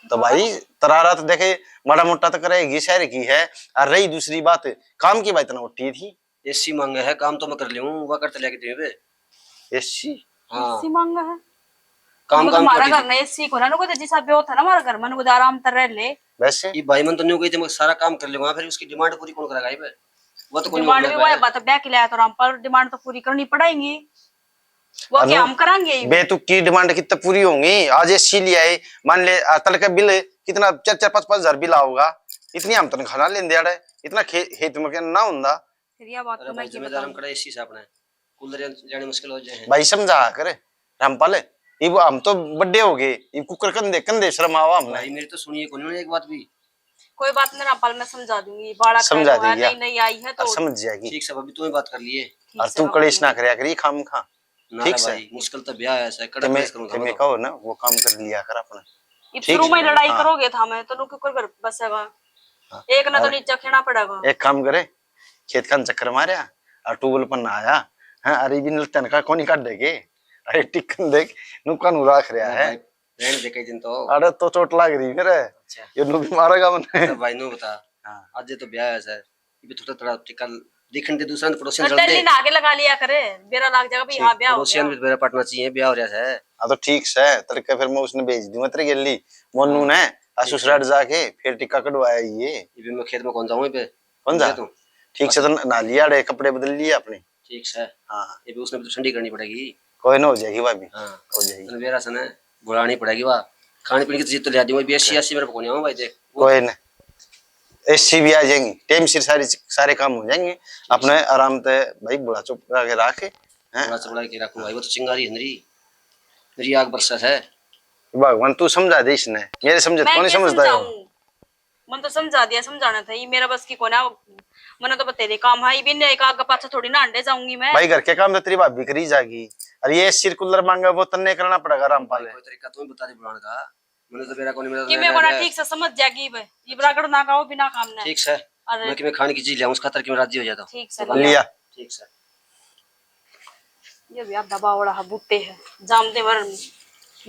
तो भाई, तरारा तो देखे, माड़ा मोटा तो करेगी, शहर की है। और रही दूसरी बात, काम की बात ना उठी थी। एसी मांगे है, काम तो मैं कर लूं, वह करते लेके दे बे। एसी? हाँ। एसी मांगे है? काम, काम तो हमारा घर ना एसी को ना, नुको तो जिसा ब्यो था ना हमारा घर में, नुको तो आराम तर रह ले। वैसे? ये भाई मन तो न्यू गई थी, मैं सारा काम कर लूंगा, फिर उसकी डिमांड पूरी कौन करेगा ये बे? वो तो कोई डिमांड भी वो है, बात ब्याह के लिए आया तो रामपाल, डिमांड तो पूरी करनी पड़ेगी। वो क्या हम करांगे? बे, तू की डिमांड कितने पूरी होंगी? आज एसी ले आए, मान ले, आ, तड़के बिल कितना, चार चार पाँच पाँच हजार बिल आओगा, इतनी हम तनख्वाह ना लेंदे आड़े, इतना खे-, खेत में क्या ना होंदा। फिर यह बात अरे तो भाई, मैं क्या जिम्मेदार हम बताऊं? कड़ा एसी से अपने कूलर जाने मुश्किल हो जाए। भाई समझा कर रामपाल, इब हम तो बड्डे हो गए, इब कुकर कंधे, कंधे शर्म आवा हमने। भाई मेरी तो सुनिए कौन एक बात भी। कोई बात नहीं रामपाल, मैं समझा दूंगी, बालक समझा देगी, नहीं, नहीं आई है तो समझ जाएगी। ठीक से भाभी, तू ही बात कर लिए। और तू कलेश ना करया करी खाम खा। ठीक से भाई, मुश्किल तो ब्याह है, कड़ा कलेश करूंगा मैं। कहो ना, वो काम कर लिया कर अपना। इब शुरू में लड़ाई करोगे था मैं तो लोग क्यों कर बसेगा? हाँ। एक ना तो नीचे खेना पड़ेगा। एक काम करे, खेत का चक्कर मारया और ट्यूबवेल पर नहाया, हैं, अरे भी नलतन का कोनी काट देगे। अरे टिकन देख, नुका नु राख रहा है। रहने दे कई दिन तो। अरे तो चोट लाग रही मेरे। अच्छा। ये नु भी मारेगा मने। अच्छा भाई नु बता। हाँ। आज ये तो ब्याह है सर, ये भी थोड़ा थोड़ा टिका दिखन दे, दूसरा पड़ोसी जल्दी ना आगे लगा लिया करे, बेरा लाग जाएगा भी। हाँ ब्याह हो गया। पड़ोसियां भी बेरा पाटना चाहिए, ब्याह हो रहा है। हाँ तो ठीक से, तड़के फिर मैं उसने भेज दूंगा तेरे गेली मोनू ने, आ ससुराल जाके फिर टिका कटवाया ये। ये भी मैं खेत में कौन जाऊँ पे? कौन जा? तू ठीक से तो नहा लिया, अड़े कपड़े बदल लिए अपने। ठीक से। हाँ। ये भी उसने भी तो ठंडी करनी पड़ेगी। कोई ना, हो जाएगी भाभी। हाँ। हो जाएगी। तने बेरा से ना बुलानी पड़ेगी वा। खाने पीने की चीज तो ले आती हूँ, भी अस्सी अस्सी मेरे को नहीं आऊँ भाई, देख। कोई ना, एसी भी आ जाएंगे, टाइम सिर सारी, सारे काम हो जाएंगे। अपने आराम से भाई बुला चुप करके रख, हैं? बुला चुप के रखूँ भाई, वो तो चिंगारी है मेरी, मेरी आग बरसा है। भगवान तू समझा दे इसने, मेरे समझे तो नहीं समझता है। मन तो समझा दिया, समझाना था, ये मेरा बस की कोना। मने तो बतेरे काम है, इब इन्हें एक आगे पाछे थोड़ी ना अंडे जाऊंगी मैं। भाई, घर के काम तो तेरी भाभी करी जाएगी। अरे, ये एसी कूलर मांगे, वो तन्ने करना पड़ेगा, रामपाल। कोई तरीका तू ही बता दे बुलाने का। मने तो बेरा कोनी, मेरा कि मैं कोना ठीक से समझ जाएगी भाई। ये बरागड़ ना गाओ बिना काम ने। ठीक से। अरे। मैं कि मैं खाने की चीज ले आऊं, उस खातर कि मैं राजी हो जाता हूँ। ठीक से, तो लिया। ठीक से। ये भी आधा बावड़ा हा बूटे है, जामदे मर,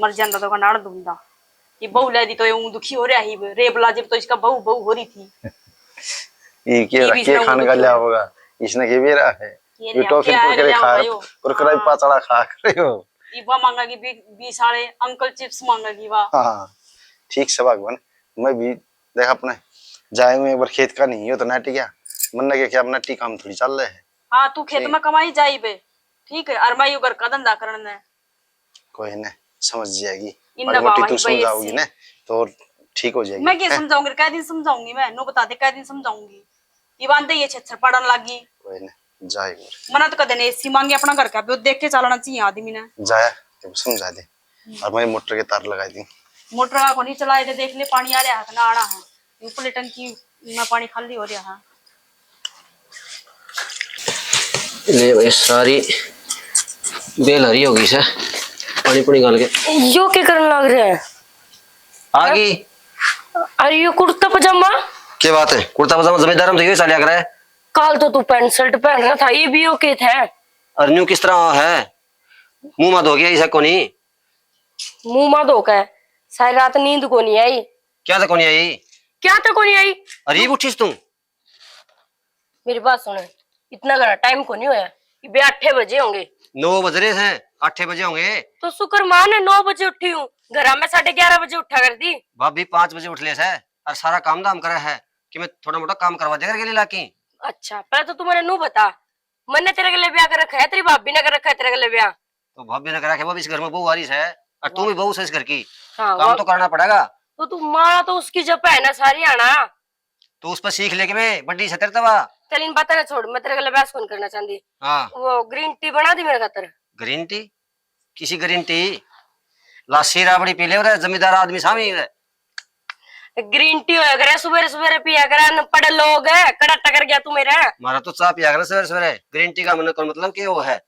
मर जांदा तो कनाड़ दूंदा। ये बहू ले दी तो ये ऊं दुखी हो रहा ही, रेप ला जब तो इसका बहू बहू हो रही थी। ये के ये भी रखे इसने खान का दुखी लिया हो होगा, इसने के बेरा है। ये ये लिया, टॉफी क्या कुरकुरे लिया खा, होगा यो? कुरकुरे हाँ। पातला खा करे हो। ये वो मांगा कि बी-, बीस वाले अंकल चिप्स मांगा कि वाह। हाँ, ठीक से भगवान, मैं भी देख अपने जाए हुए एक बार खेत का नहीं हो तो नट गया, मन लगे क्या नटी काम थोड़ी चल रहे है। हाँ, तू खेत में कमाई जाई बे, ठीक है, और मैं यू घर का धंधा करण ने। कोई ना, समझ जाएगी। इन्ना माड़ी मोटी बाबा तू ही भाई समझाओगी ऐसी। ना, तो ठीक हो जाएगी, मैं क्या हैं? समझाऊंगी, कै दिन समझाऊंगी मैं, नो बता दे, कै दिन समझाऊंगी। ये बांधे ये छेछर पड़न लागी। कोई ना, जा एक बार। मना तो कदे ने एसी मांगे अपना घर का, वो देख के चलना चाहिए आदमी ने। जाया, तेरे को समझा दे। हम्म। और मैं मोटर के तार लगा दी। मोटर का कोनी चलाए थे, देख ले, पानी आ रहा है कि ना आना है। ऊपरली टंकी में पानी खाली हो रहा है। ले भाई, सारी बेल हरी होगी से, पानी पुनी गाल के। यो के करन लाग रहा है? आ गई। अरे यो कुर्ता पजामा? के बात है, कुर्ता पजामा जमींदार में तो यो चाल्या करे। काल तो तू पैंट शर्ट पहन रहा था, ये भी यो के थे? अरे न्यू किस तरह है, मुंह मा धो गया इसे कोनी? मुंह मा धो के, सारी रात नींद कोनी आई। क्या तो कोनी आई? क्या तो कोनी आई? अरे उठीस तू। मेरी बात सुन, इतना घना टाइम को नहीं होया, इबे आठे बजे होंगे। नौ बज रहे हैं, आठे बजे होंगे। तो शुक्र मान, नौ बजे उठी हूँ, घरा में साढ़े ग्यारह बजे उठा कर दी। भाभी पाँच बजे उठ ले से, और सारा काम धाम करे है कि मैं थोड़ा मोटा काम करवा दे करके लीला की। अच्छा, पहले तो तू मने नू बता, मन्ने तेरे गले ब्याह कर रखा है, तेरी भाभी ने कर रखा है तेरे गले ब्याह? तो भाभी ने करा के, भाभी इस घर में बहू आ रही है, और तू भी बहू से इस घर की, हाँ, काम तो करना पड़ेगा। तो तू माँ तो उसकी जप है ना सारी आना। तो उस पर सीख लेके मैं बड्डी से तेरे तवा। चल इन बातें ना छोड़, मैं तेरे गले बहस कौन करना चाहती। हाँ। वो ग्रीन टी बना दी मेरे खातर। Green tea? किसी ग्रीन टी? लासी राबड़ी पी ले रे, जमींदार आदमी सामी रे। ग्रीन टी होया करे, सुबह सुबह पिया करे, अनपढ़ लोग, कड़ा टकर गया तू मेरा। मारा तो चाय पिया करे सुबह सुबह, ग्रीन टी का मन को मतलब के वो है?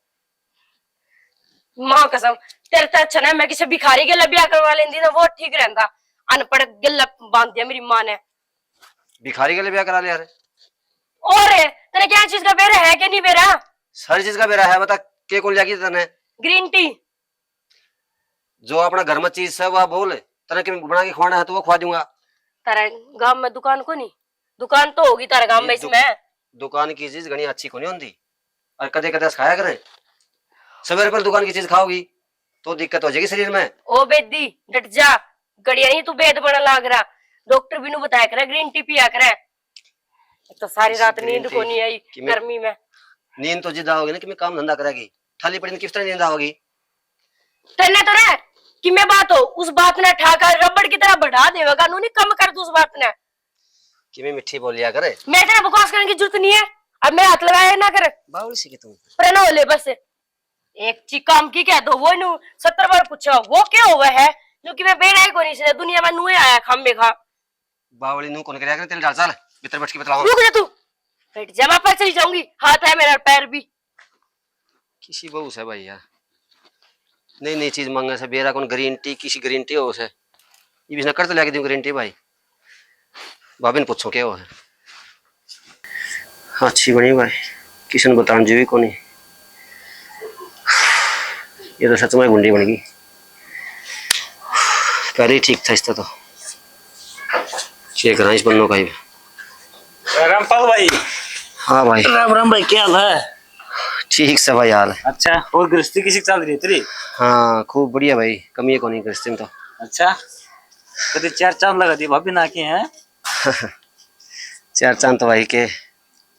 माँ कसम, तेरे तो अच्छा ना, मैं किसी भिखारी के लिए ब्याह करवा लेंदी ना, वो ठीक रहंदा। अनपढ़ गल्ला बांध दिया मेरी माँ ने। भिखारी के लिए ब्याह करा लिया रे? और तेरे क्या चीज का बेरा है कि नहीं बेरा? सारी चीज का बेरा है, बता के कौन लिया की तने? Green tea. जो अपना घर में चीज है वह बोल, तने के बना के खवाना है तो वो खवा दूंगा। तेरे गांव में दुकान को नहीं? दुकान तो होगी तेरे गांव में। इसमें दुकान की चीज घणी अच्छी को नहीं होती, और कदे कदे खाया करे। सवेरे पर दुकान की चीज खाओगी तो दिक्कत हो जाएगी शरीर में। ओ बेदी, डट जा, गड़िया नहीं तू बेद बड़ा लाग रहा। डॉक्टर भी नु बताया करे, ग्रीन टी पिया करे। एक तो सारी रात नींद को नहीं आई गर्मी में। नींद तो जिद आओगी ना कि मैं काम धंधा करेगी, थाली पड़ी किस तरह नींद आओगी? तन्ने तो रे कि मैं बात हो, उस बात ने ठाकर रबड़ की तरह बढ़ा देवेगा, नू नहीं कम कर दू उस बात ने। कि मैं मीठी बोलिया करे। मैं तेरा बकवास करने की जरूरत नहीं है, अब मेरा हाथ लगाया ना कर। बावली सी कि तू। पर ना हो ले बस। एक ची काम की कह दो, वो नू सत्तर बार पूछा, वो क्या हुआ है? क्योंकि मैं बेरा ही कोनी इसने, दुनिया में नू ही आया खामे खा। बावली नू कौन करया करे, तेरे डाल चाल, भीतर बैठ के बतलाऊं। रुक जा तू। बैठ जा, मैं पर चली जाऊंगी, हाथ है मेरा पैर भी। किसी बहू से भाई यार, नई नई चीज मांगे से, बेरा कौन ग्रीन टी, किसी ग्रीन टी हो से। ये भी इसने कर तो लेके दूं ग्रीन टी भाई, भाभी ने पूछो क्या हो है। अच्छी बनी भाई, किसी ने बतान जो भी कोनी। ये तो सच में गुंडी बन गई। पहले ही ठीक था इसका तो। चेक करा इस बन्नों का ही। रामपाल भाई। हाँ भाई। राम राम भाई, क्या हाल है? ठीक से भाई हाल। अच्छा, और गृहस्थी किसी चल रही है तेरी? हाँ, खूब बढ़िया भाई, कमी है कोनी गृहस्थी में तो। अच्छा, कभी चार चांद लगा दिए भाभी ना के हैं? चार चांद तो भाई के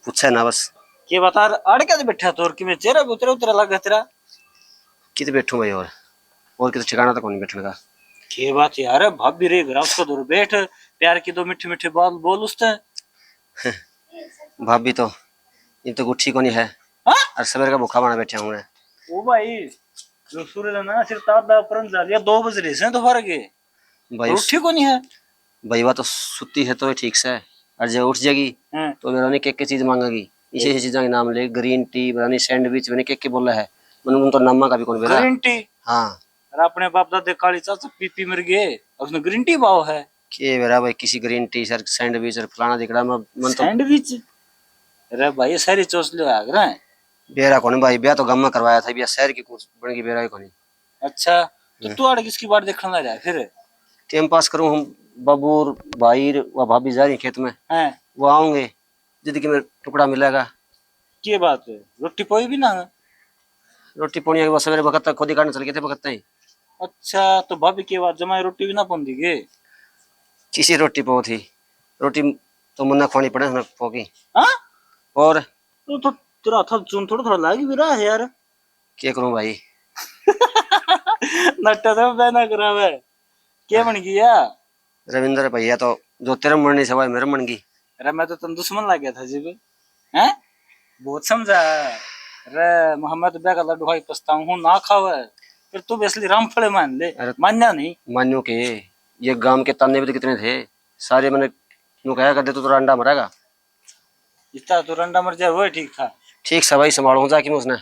पूछे ना बस। के बता, अड़ के बैठा तो, और कि मैं चेहरा भी उतरा उतरा लगा तेरा। कित बैठूं भाई, और, और कित ठिकाना तो कोनी बैठने का। के बात यार, भाभी रे घर उसका दूर बैठ, प्यार की दो मीठे मीठे बात बोल उससे। भाभी तो, ये तो उठी कोनी है। हाँ? और सवेर का भूखा बना बैठे हूँ मैं। ओ भाई, जो सूर्य ना सिर ताप दा परन जा लिया, दो बज रहे से दोपहर के। भाई, और उठी कोनी है। भाई, वह तो सुती है तो ठीक से, और जब उठ जाएगी, हाँ। तो मेरा ने के के चीज मांगेगी। इसे, इसे चीजा के नाम ले, ग्रीन टी, पता नहीं सैंडविच, मैंने के के बोला है, मैंने उन तो नामा का भी कौन बेरा। Green tea? हाँ। अरे अपने बाप दादे काली चाचा पी पी मर गए, और उसने ग्रीन टी पाओ है। के बेरा भाई, किसी ग्रीन टी सर, सैंडविच और फलाना दिकड़ा में, मन तो सैंडविच? अरे भाई, सारी चोचले आ रहा है। बेरा कौन भाई, ब्याह तो गाम में करवाया था, ब्याह शहर की कुछ बन गई, बेरा ही कोनी। अच्छा, तो हम्म। तू आड़े किसकी बाट देखने लग रहा है फिर? टाइम पास करूं हम, बाबू और भाई व भाभी जा रही खेत में, हैं। वो आऊंगे, जद कि मेरा टुकड़ा मिलेगा। के बात है, रोटी पोई भी ना? रोटी पोनी है, वो सवेरे वक्त तक खुद ही काटने चल गए थे, वक्त ही। अच्छा, तो भाभी के बात जमाई रोटी भी ना पोंदी के? किसी रोटी पो थी, रोटी तो मन्ना खुआनी पड़े ना पोगी। हाँ? और? तो, तो तेरा हाथ चून थोड़ा थोड़ा लाग भी रहा है यार। क्या करूं भाई? नट्टा तो बहना करावे। क्या बन गया? रविंद्र भैया तो जो तेरे मन नहीं सवाई मेरे मन की। अरे मैं तो तन दुश्मन लग गया था जी। हैं? बहुत समझा। अरे मोहम्मद, ब्याह का लड्डू खाई पछताऊं हूँ, ना खावे। फिर तू भी असली रामफल मान ले। अरे मान्या नहीं। मान्यो के, ये गांव के ताने भी तो कितने थे, सारे मैंने यूं कहा कर दे, तू तो रंडा मरेगा। इतना तो रंडा मर जाए, वो ठीक था। ठीक से भाई, संभालूंगा जाके मैं उसने।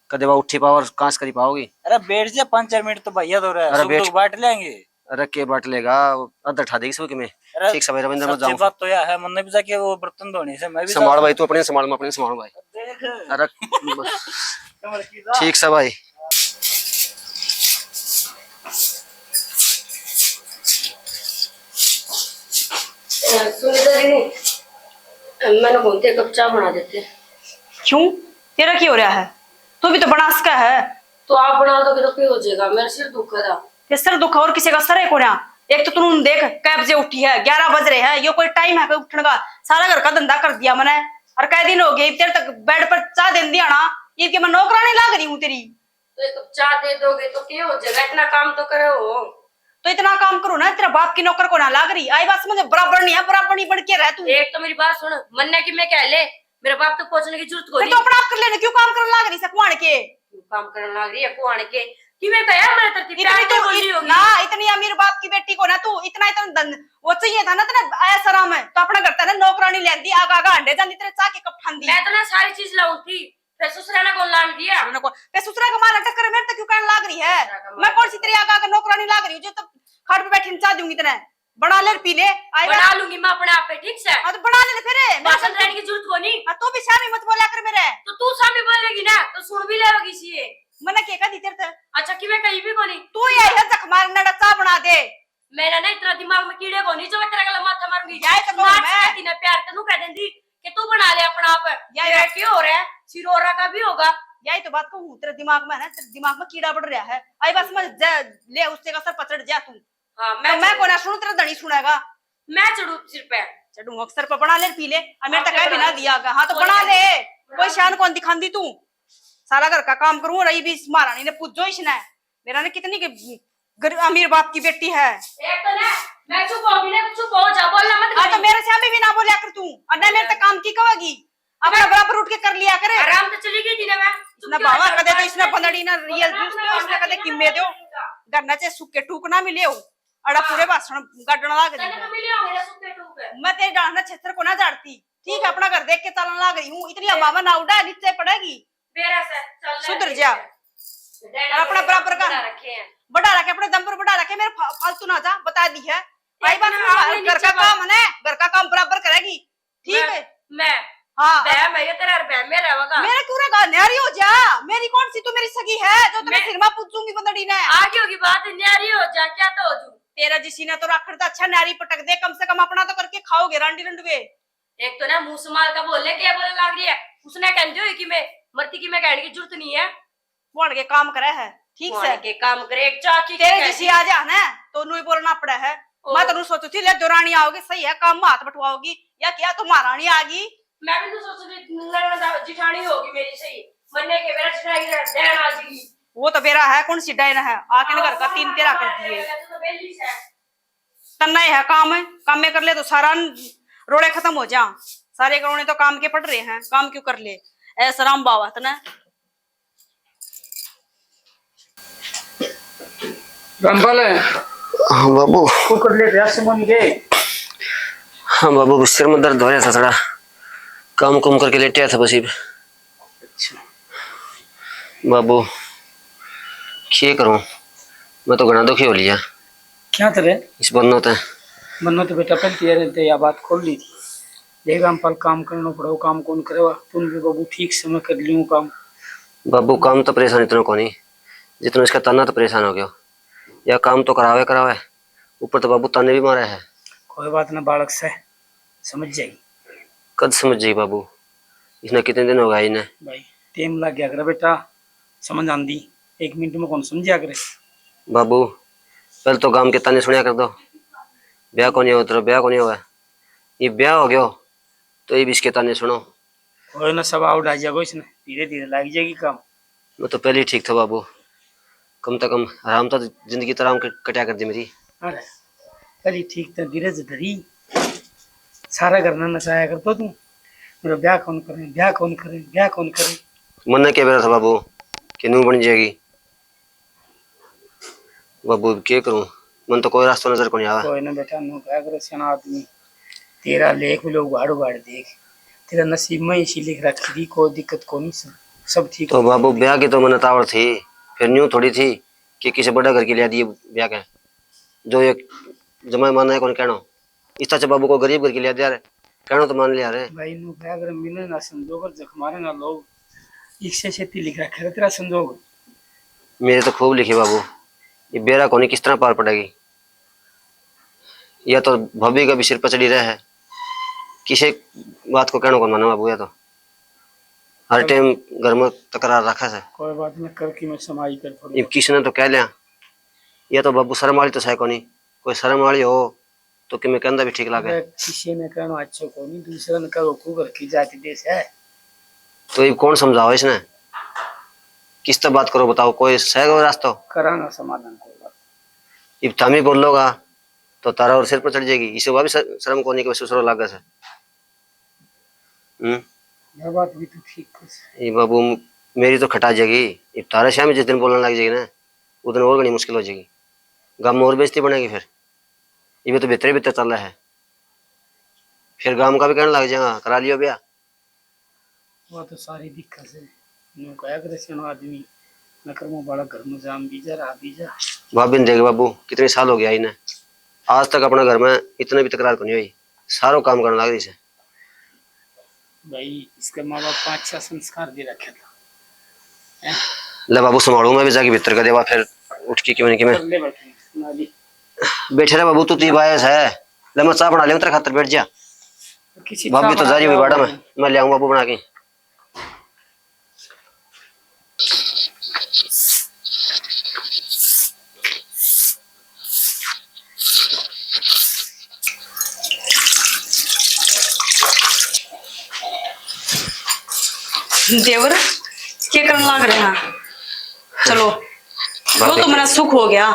कदे वह उठी पाओ और कांस करी पाओगी? अरे बैठ जा, पाँच चार मिनट तो भैया तो रहे, अरे सुख बैठ। दुख बांट लेंगे। अरे के बांट लेगा, अद्धा ठा देगी सुख में। अरे ठीक से भाई, रविंद्र, मैं सच्ची जाऊं। बात तो यह है, मैंने भी जाके वो बर्तन धोने से मैं भी संभाल जाऊं। भाई, तू अपने संभाल, मैं अपने संभालूं भाई। देख। अरे कमर की जा। ठीक से भाई। सुन दे रे, मैंने बोलते कप चाय बना देते। क्यों? तेरा क्या हो रहा है? तू भी तो बना सका है। तो आप बना दोगे तो क्या हो जाएगा? मेरा सिर दुख रहा। ये सिर दुख और किसी का सर है कोन्या। एक तो तू देख, कै बजे उठी है, ग्यारह बज रहे हैं, यो कोई टाइम है कोई उठने का? सारा घर का धंधा कर दिया मैंने, और कै दिन हो गए तेरे तक बेड पर चाय देने दिया ना, ये कि मैं नौकरानी लाग रही हूँ तेरी। तो एक कप चाय दे दोगे तो क्या हो जाएगा? इतना काम तो करे हो। तो इतना काम करो ना, तेरा बाप की नौकर को ना लाग रही। आई बात समझ, बराबर नहीं है, बराबर नहीं बन के रह तू। एक तो मेरी बात सुन, मन्ने की मैं कह ले, मेरे बाप तक पहुंचने की जरूरत को फिर नहीं। तो अपना आप कर लेना, क्यों काम करने लाग रही से कुआन के? क्यों काम करने लाग रही है कुआन के? कि मैं कहा मैं तेरे इतनी प्यार तो बोली होगी ना, इतनी अमीर बाप की बेटी को ना तू इतना, इतना धन वो चाहिए था ना, इतना आया सराम है तो अपना घर तक ना नौकरानी लेंदी, आगा आगा हंडे जांदी, तेरे चाह के कप ठांदी। मैं तो ना सारी चीज लाऊं थी, फिर ससुरा ने कौन लान दिया? ससुरा ने कौन? फिर ससुरा का मारा टक्कर मेरे तक क्यों कहने लाग रही है? ससुरा का मैं मारा कौन सी तेरी आगा आगा नौकरानी लाग रही हूँ जो तो खाट पे बैठी चाह दूंगी तने? बना ले, पी ले, आएगा। बना लूंगी मैं अपने आप पे, ठीक से? हाँ, तो बना ले फिर। बासन रहने की जरूरत को नहीं। हाँ, तू भी शामी मत बोला कर मेरे। तो तू शामी बोलेगी ना, तो सुन भी लेगी सी ये। मना के कदी तेरे ते? अच्छा, कि मैं कहीं भी को नहीं। तू ये है जख मार नड़ा चा बना दे। मेरा ना इतना दिमाग में कीड़े को नहीं जो मैं तेरा गला माथा मारूंगी। यही तो कहूँ नाच मैं। रहती ना प्यार तनु कह देंदी कि तू बना ले अपना आप। यही मेरा बात। क्या हो रहा है? सिरोरा का भी होगा। यही तो बात कहूँ, तेरे दिमाग में है ना, तेरे दिमाग में कीड़ा बढ़ रहा है। आई बस मैं जा, ले उससे का सर पचड़ जा तू। हाँ, मैं तो मैं चढ़ू। कोना सुनू, तेरा धनी सुनेगा। मैं चढ़ू सिर पे। चढ़ू अक्सर पे बना ले, पी ले। और मेरे तक कह भी ना दिया। हाँ, तो बना ले। कोई शान कौन दिखांदी तू? सारा घर का काम करूँ और ये भी महारानी ने पूछो इसने। मेरा ने कितनी के गर-, अमीर बाप की बेटी है। एक तो ना, मैं चुप होगी ना, चुप हो जा, बोलना मत हाँ, तो कभी। मेरे से अभी भी ना बोलिया कर तू। और ना मेरे तक काम की कहेगी। अपना बराबर उठ के कर लिया करे। आराम से चली गई थी ना मैं। ना भावा, कदे तो इसने बंदड़ी ना रियल जूस दो, इसने कदे किम्मे दो। घर ना चाहे सुक्के टूक ना मिले हो। अड़ा पूरे भाषण गाडण लाग रही है। मैं तेरे डांस ना क्षेत्र को ना झाड़ती। ठीक है, अपना घर देख के चलन लाग रही हूँ। इतनी हवा में ना उड़ा, नीचे पड़ेगी। सुधर जा। और अपना बराबर का बढ़ा रखे अपने दम पर, बढ़ा रखे। मेरे फा-, फालतू ना जा, बता दी है। भाई बस घर का काम है, घर का काम बराबर करेगी। ठीक है। मैं हाँ। बहम है ये तेरा, और बहम में रहेगा। मेरा क्यों रहेगा? न्यारी हो जा। मेरी कौन सी तू मेरी सगी है जो तेरे सिर में पूछूंगी बंदड़ी ने? आगे होगी बात, न्यारी हो जा, क्या तो हो जू। तेरा जिसी ने तो राखण तो अच्छा न्यारी पटक दे, कम से कम अपना तो करके खाओगे रांडी रंडवे। एक तो ना मुंह संभाल का बोल ले, क्या बोलने लाग रही है? उसने कहंदी हुई कि मैं मरती की मैं कहने की जरूरत नहीं है। कुआन के काम करे है, ठीक से। के काम करे, एक चाकी तेरे जैसी आ जा ना, तो नुई बोलना पड़ा है। मैं तो नु सोचू थी, ले, देरानी आओगी, सही है, काम में हाथ बटवाओगी, या क्या तो महारानी आ गई? मैं भी तो सोचू थी, ननद जिठानी होगी मेरी सही, मन्ने के मेरा जिठानी रह, डैन आ जाएगी। वो तो बेरा है, कौन सी डैन है, आके न घर का तीन तेरा कर दिए। तो बेली से। तन्ना ही है काम, काम में कर ले तो सारा न-, रोड़े खत्म हो जा। सारे रोड़े तो काम के पड़ रहे हैं, काम क्यों कर ले? ऐसा राम बाबा तने। रामपाल। हाँ बाबू। कुकर ले गया सुमन के। हाँ बाबू, सिर में दर्द हो रहा था थोड़ा, काम कुम करके लेटे आया था बस इब। अच्छा। बाबू, के करूं, मैं तो घणा दुखी हो लिया। क्या तेरे? इस बन्नो ते। बन्नो तो बेटा पहले तेरे ते या बात खोल ली थी। देख रामपाल, काम करना पड़ो, काम कौन करेगा? तूने भी बाबू ठीक समय कर लियो काम। बाबू, काम तो परेशान इतना कोनी, जितना इसका ताना तो परेशान हो गयो। या काम तो करावे करावे, ऊपर तो बाबू ताने भी मारे है। कोई बात ना बालक से, समझ जाएगी। कद समझ जाएगी बाबू? इसने कितने दिन हो गए इन्हें। भाई, टेम लग गया करे बेटा, समझ आंदी, एक मिनट में कौन समझा करे। बाबू, पहले तो गांव के ताने सुनिया कर दो, ब्याह कोनी हो तेरा, ब्याह कोनी होवे। ये ब्याह हो गयो तो ये भी इसके ताने सुनो। कोई ना, सब आउट आ जाएगा इसने, धीरे धीरे लग जाएगी काम। मैं तो पहले ही ठीक था बाबू, कम से कम आराम था, जिंदगी तो आराम क-, कटिया कर दी मेरी। अरे, पहले ठीक था, धीरज धरी, सारा घर ना नचाया कर तो तू, मेरा ब्याह कौन करे, ब्याह कौन करे, ब्याह कौन करे। मन्ने क्या बेरा था बाबू कि नू बन जाएगी। बाबू, अब के करूं? मन तो कोई रास्ता नजर को नहीं आवा। कोई ना बेटा, नू क्या करे, सियाना आदमी। तेरा लेख भी लोग उघाड़ उघाड़ देख। तेरा नसीब में इसी लिख रखी थी, कोई दिक्कत को नहीं, सब, सब ठीक तो हो बाबू, जाएगा। ब्याह की तो मन्ने तावड़ थी, फिर न्यू थोड़ी थी कि किसी बड़े घर की लिया दी ब्याह के। जो एक जमाई माना है कौन कहनो। इस तरह से बाबू को गरीब घर की लिया दिया रे, कहनो तो मान लिया रे। भाई, नू क्या करे, मैंने ना संजोग और जख मारे ना लोग, इससे छेती लिख रखे थे तेरा संजोग। मेरे तो खूब लिखे बाबू, ये बेरा कोनी किस तरह पार पड़ेगी। या तो भाभी का भी सिर पर चढ़ी रहे है, किसी बात को कहने को माने बाबू। या तो हर टाइम घर में तकरार रखे से। कोई बात ना, कर की मैं समाई कर थोड़ी। ये किसी ने तो कह लिया, या तो बाबू शर्म वाली तो सै कोनी, कोई शर्म वाली हो तो कि मैं कहंदा भी ठीक लागे। अबे, किसी ने कहना अच्छा कोनी, दूसरे ने कहो को घर की जाति देश है। तो इब कौन समझाओ इसने? किस तै बात करो बताओ, कोई सै कोई रास्ता? करांगा समाधान कोई बात। इब थामी बोलोगा तो तारा और सिर पर चढ़ जाएगी। इसे वा भी शर-, शर्म कोनी कि ससुरो लागे से। हम्म। यह बात भी तू ठीक कर से। ये बाबू, मेरी तो खटा जाएगी। इब तारे सामने जिस दिन बोलने लग जाएगी ना, उस दिन और घनी मुश्किल हो जाएगी। गाम में और बेइज्जती बनेगी फिर। ये तो भीतरे भीतर चल रहा है। फिर गाम का भी कहने लग जाएगा, करा लियो ब्याह। वो तो सारी दिक्कत है। न्यू कहा करे सियाना आदमी, नकर मुंह बालक घर में जाम बीजा, रहा बीजा। भाभी ने देख बाबू, कितने साल हो गया इन्हें, आज तक अपने घर में इतने भी तकरार को नहीं हुई। सारो काम करने लग रही से। भाई, इसके माँ बाप का अच्छा संस्कार दे रखे था। ले बाबू, संभालू मैं भी जाके भीतर का देवा, फिर उठ के किमें किमें। कर ले भाई, सुना दी। बैठे रहे बाबू, तू ती बायस है। ले मैं चाय बना ले, तेरे खातर बैठ जा। किसी भाभी चाय तो बना जा रही हुई के बाड़ा आओ। में, मैं ले आऊँ बाबू बना के। देवर, के करन लाग रहे हैं? चलो, यो तो मेरा सुख हो गया।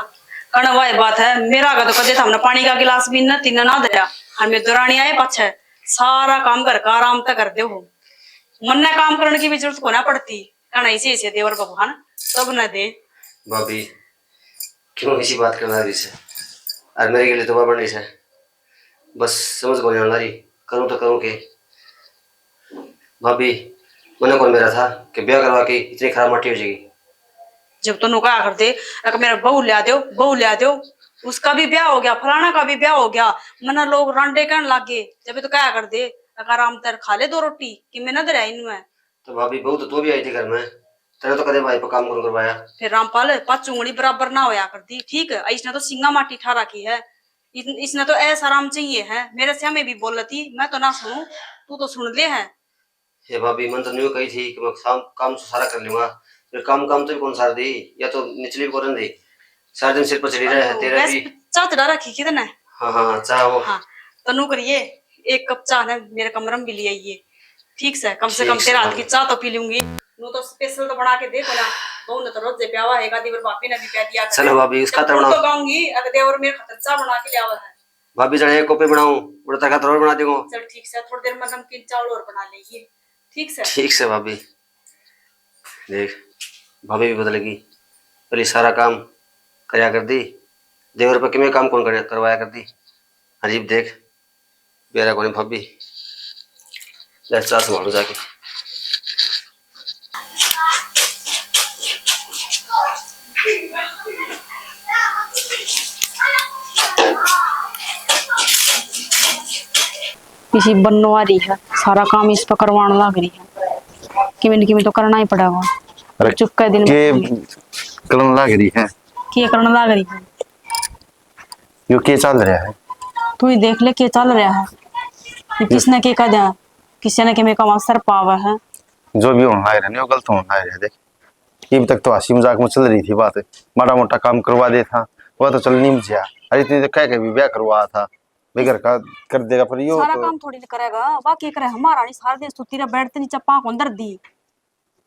कण वाई बात है, मेरा आगा तो कदे थामने पानी का गिलास भी न तीन ना दया। और मैं दुरानी आए पाछे सारा काम घर का आराम तक कर दे हो। मन्ने काम करने की भी जरूरत को ना पड़ती। कण इसे इसे देवर भगवान सब न दे। भाभी, क्यों इसी बात करना रही से? और मेरे के लिए तो बन रही से। बस समझ को नहीं आना रही, करूँ तो करूँ के? भाभी, मन्ने कौन बेरा था कि ब्याह करवा के इतनी खराब माटी हो जाएगी? जब तो नुका कर दे, अगर मेरा बहू ल्या दो, बहू ल्या दो, उसका भी ब्याह हो गया, फलाना का भी ब्याह हो गया, मना लोग रांडे कहन लाग गए। जब तो कहा कर दे, अगर आराम तर खा ले दो रोटी कि मैं नजर आई नू है। तो भाभी, बहू तो तू भी आई थी घर में, तेरे तो कदे भाई पे काम कौन करवाया? फिर रामपाल, पाछू उंगली बराबर ना होया करती, ठीक है? इसने तो सिंगा माटी ठा रखी है। इन-, इसने तो ऐसा आराम चाहिए है। मेरे स्यामे भी बोल लेती, मैं तो ना सुनूं, तू तो सुन ले है। हे भाभी, मन तो न्यू कही थी कि मैं काम, काम तो सारा कर लूंगा, फिर काम, काम तो भी कौन सार दी, या तो निचली भी कौन दी, सारा दिन सिर पर चढ़ी रहे है। तेरा बस भी चाह चढ़ा रखी कितने? हाँ, हाँ, चाह वो। हाँ, तो नू करिए, एक कप चाह ना मेरे कमरे में भी ले आइए, ठीक से? कम से कम ठीक से तेरा हाथ की भाभी। चाह तो पी लूंगी। नू तो स्पेशल तो बना के दे कोना। बहू ने तो रोजे प्यावा है, एक आधी बार भाभी ने भी प्या दिया करे। चलो भाभी, उसका जब तो तू बनाओ। तो गाऊंगी, अगर देवर मेरे खातर चाह बना के ले आवा है। भाभी, चल एक कॉपी बनाऊं, उड़े तेरे खातर और बना दूंगा। चल ठीक से, थोड़ी देर में नमकीन चावल और बना लेंगे, ठीक से? ठीक से भाभी। देख, भाभी भी बदल गई, पहले सारा काम करया कर दी, देवर पे किमें काम कौन करया, करवाया कर दी। अजीब देख, बेरा कोनी भाभी। ले, चाह संभालो जाके। इसी बनवा रही है, सारा काम इस पे करवान लाग रही है। किमें न किमें तो करना ही पड़ेगा। अरे, चुप कर दिन के करन लाग रही है? के करन लाग रही है? यो के चल रहा है? तू ही देख ले के चल रहा है। ये किसने के कह दिया? किसी ने के मेरे का अवसर पावा है? जो भी होना है, यो गलत होना है। देख, इब तक तो हंसी मजाक में चल रही थी बात, माड़ा मोटा काम करवा दे था, वह तो चल नहीं बचा। अरे, इतनी तो कह के भी ब्याह करवा था। बेघर का कर देगा, पर यो सारा तो काम थोड़ी न करेगा। वा के करे, हमारा नहीं, सारा दिन सुती रह, बैठ ते नहीं चप्पा कौन दर्दी।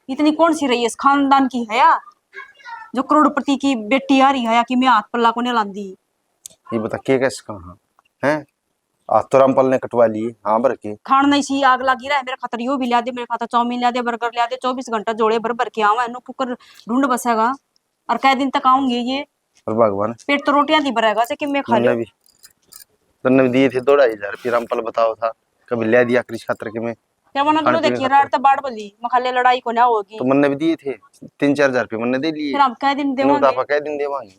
इतनी कौन सी रही है इस खानदान की हया, जो करोड़पति की बेटी आ रही है कि मैं हाथ पल्ला को नहीं लांदी। ये बता, के कैसे कहा है? हाथ तो रामपाल ने कटवा लिए, हाँ, भर के। खान नहीं सी आग लगी रहा है, मेरे खातर यो भी ला दे, मेरे खातर चाउमीन ला दे, बर्गर ला दे, चौबीस घंटा झोले भर भर के आवा है, नो कुकर ढूंढ बसेगा। और कै दिन तक आऊंगी ये? और भगवान। पेट तो रोटियां दी भरेगा से कि मैं खा मन्ने लूं। भी, तन्ने भी दिए थे दो ढाई हजार रुपये, रामपाल बताओ था, कभी ले दिया करिस खातर के मैं क्या बना खाने दोनों पीने देखिए, खातर। रात तो बाढ़ बली, मखाले लड़ाई को ना होगी। तो मन्ने भी दिए थे, तीन चार हजार रुपये मन्ने दे लिए। फिर हम कै दिन नो, तो देवांगे? आपा कै दिन देवांगे?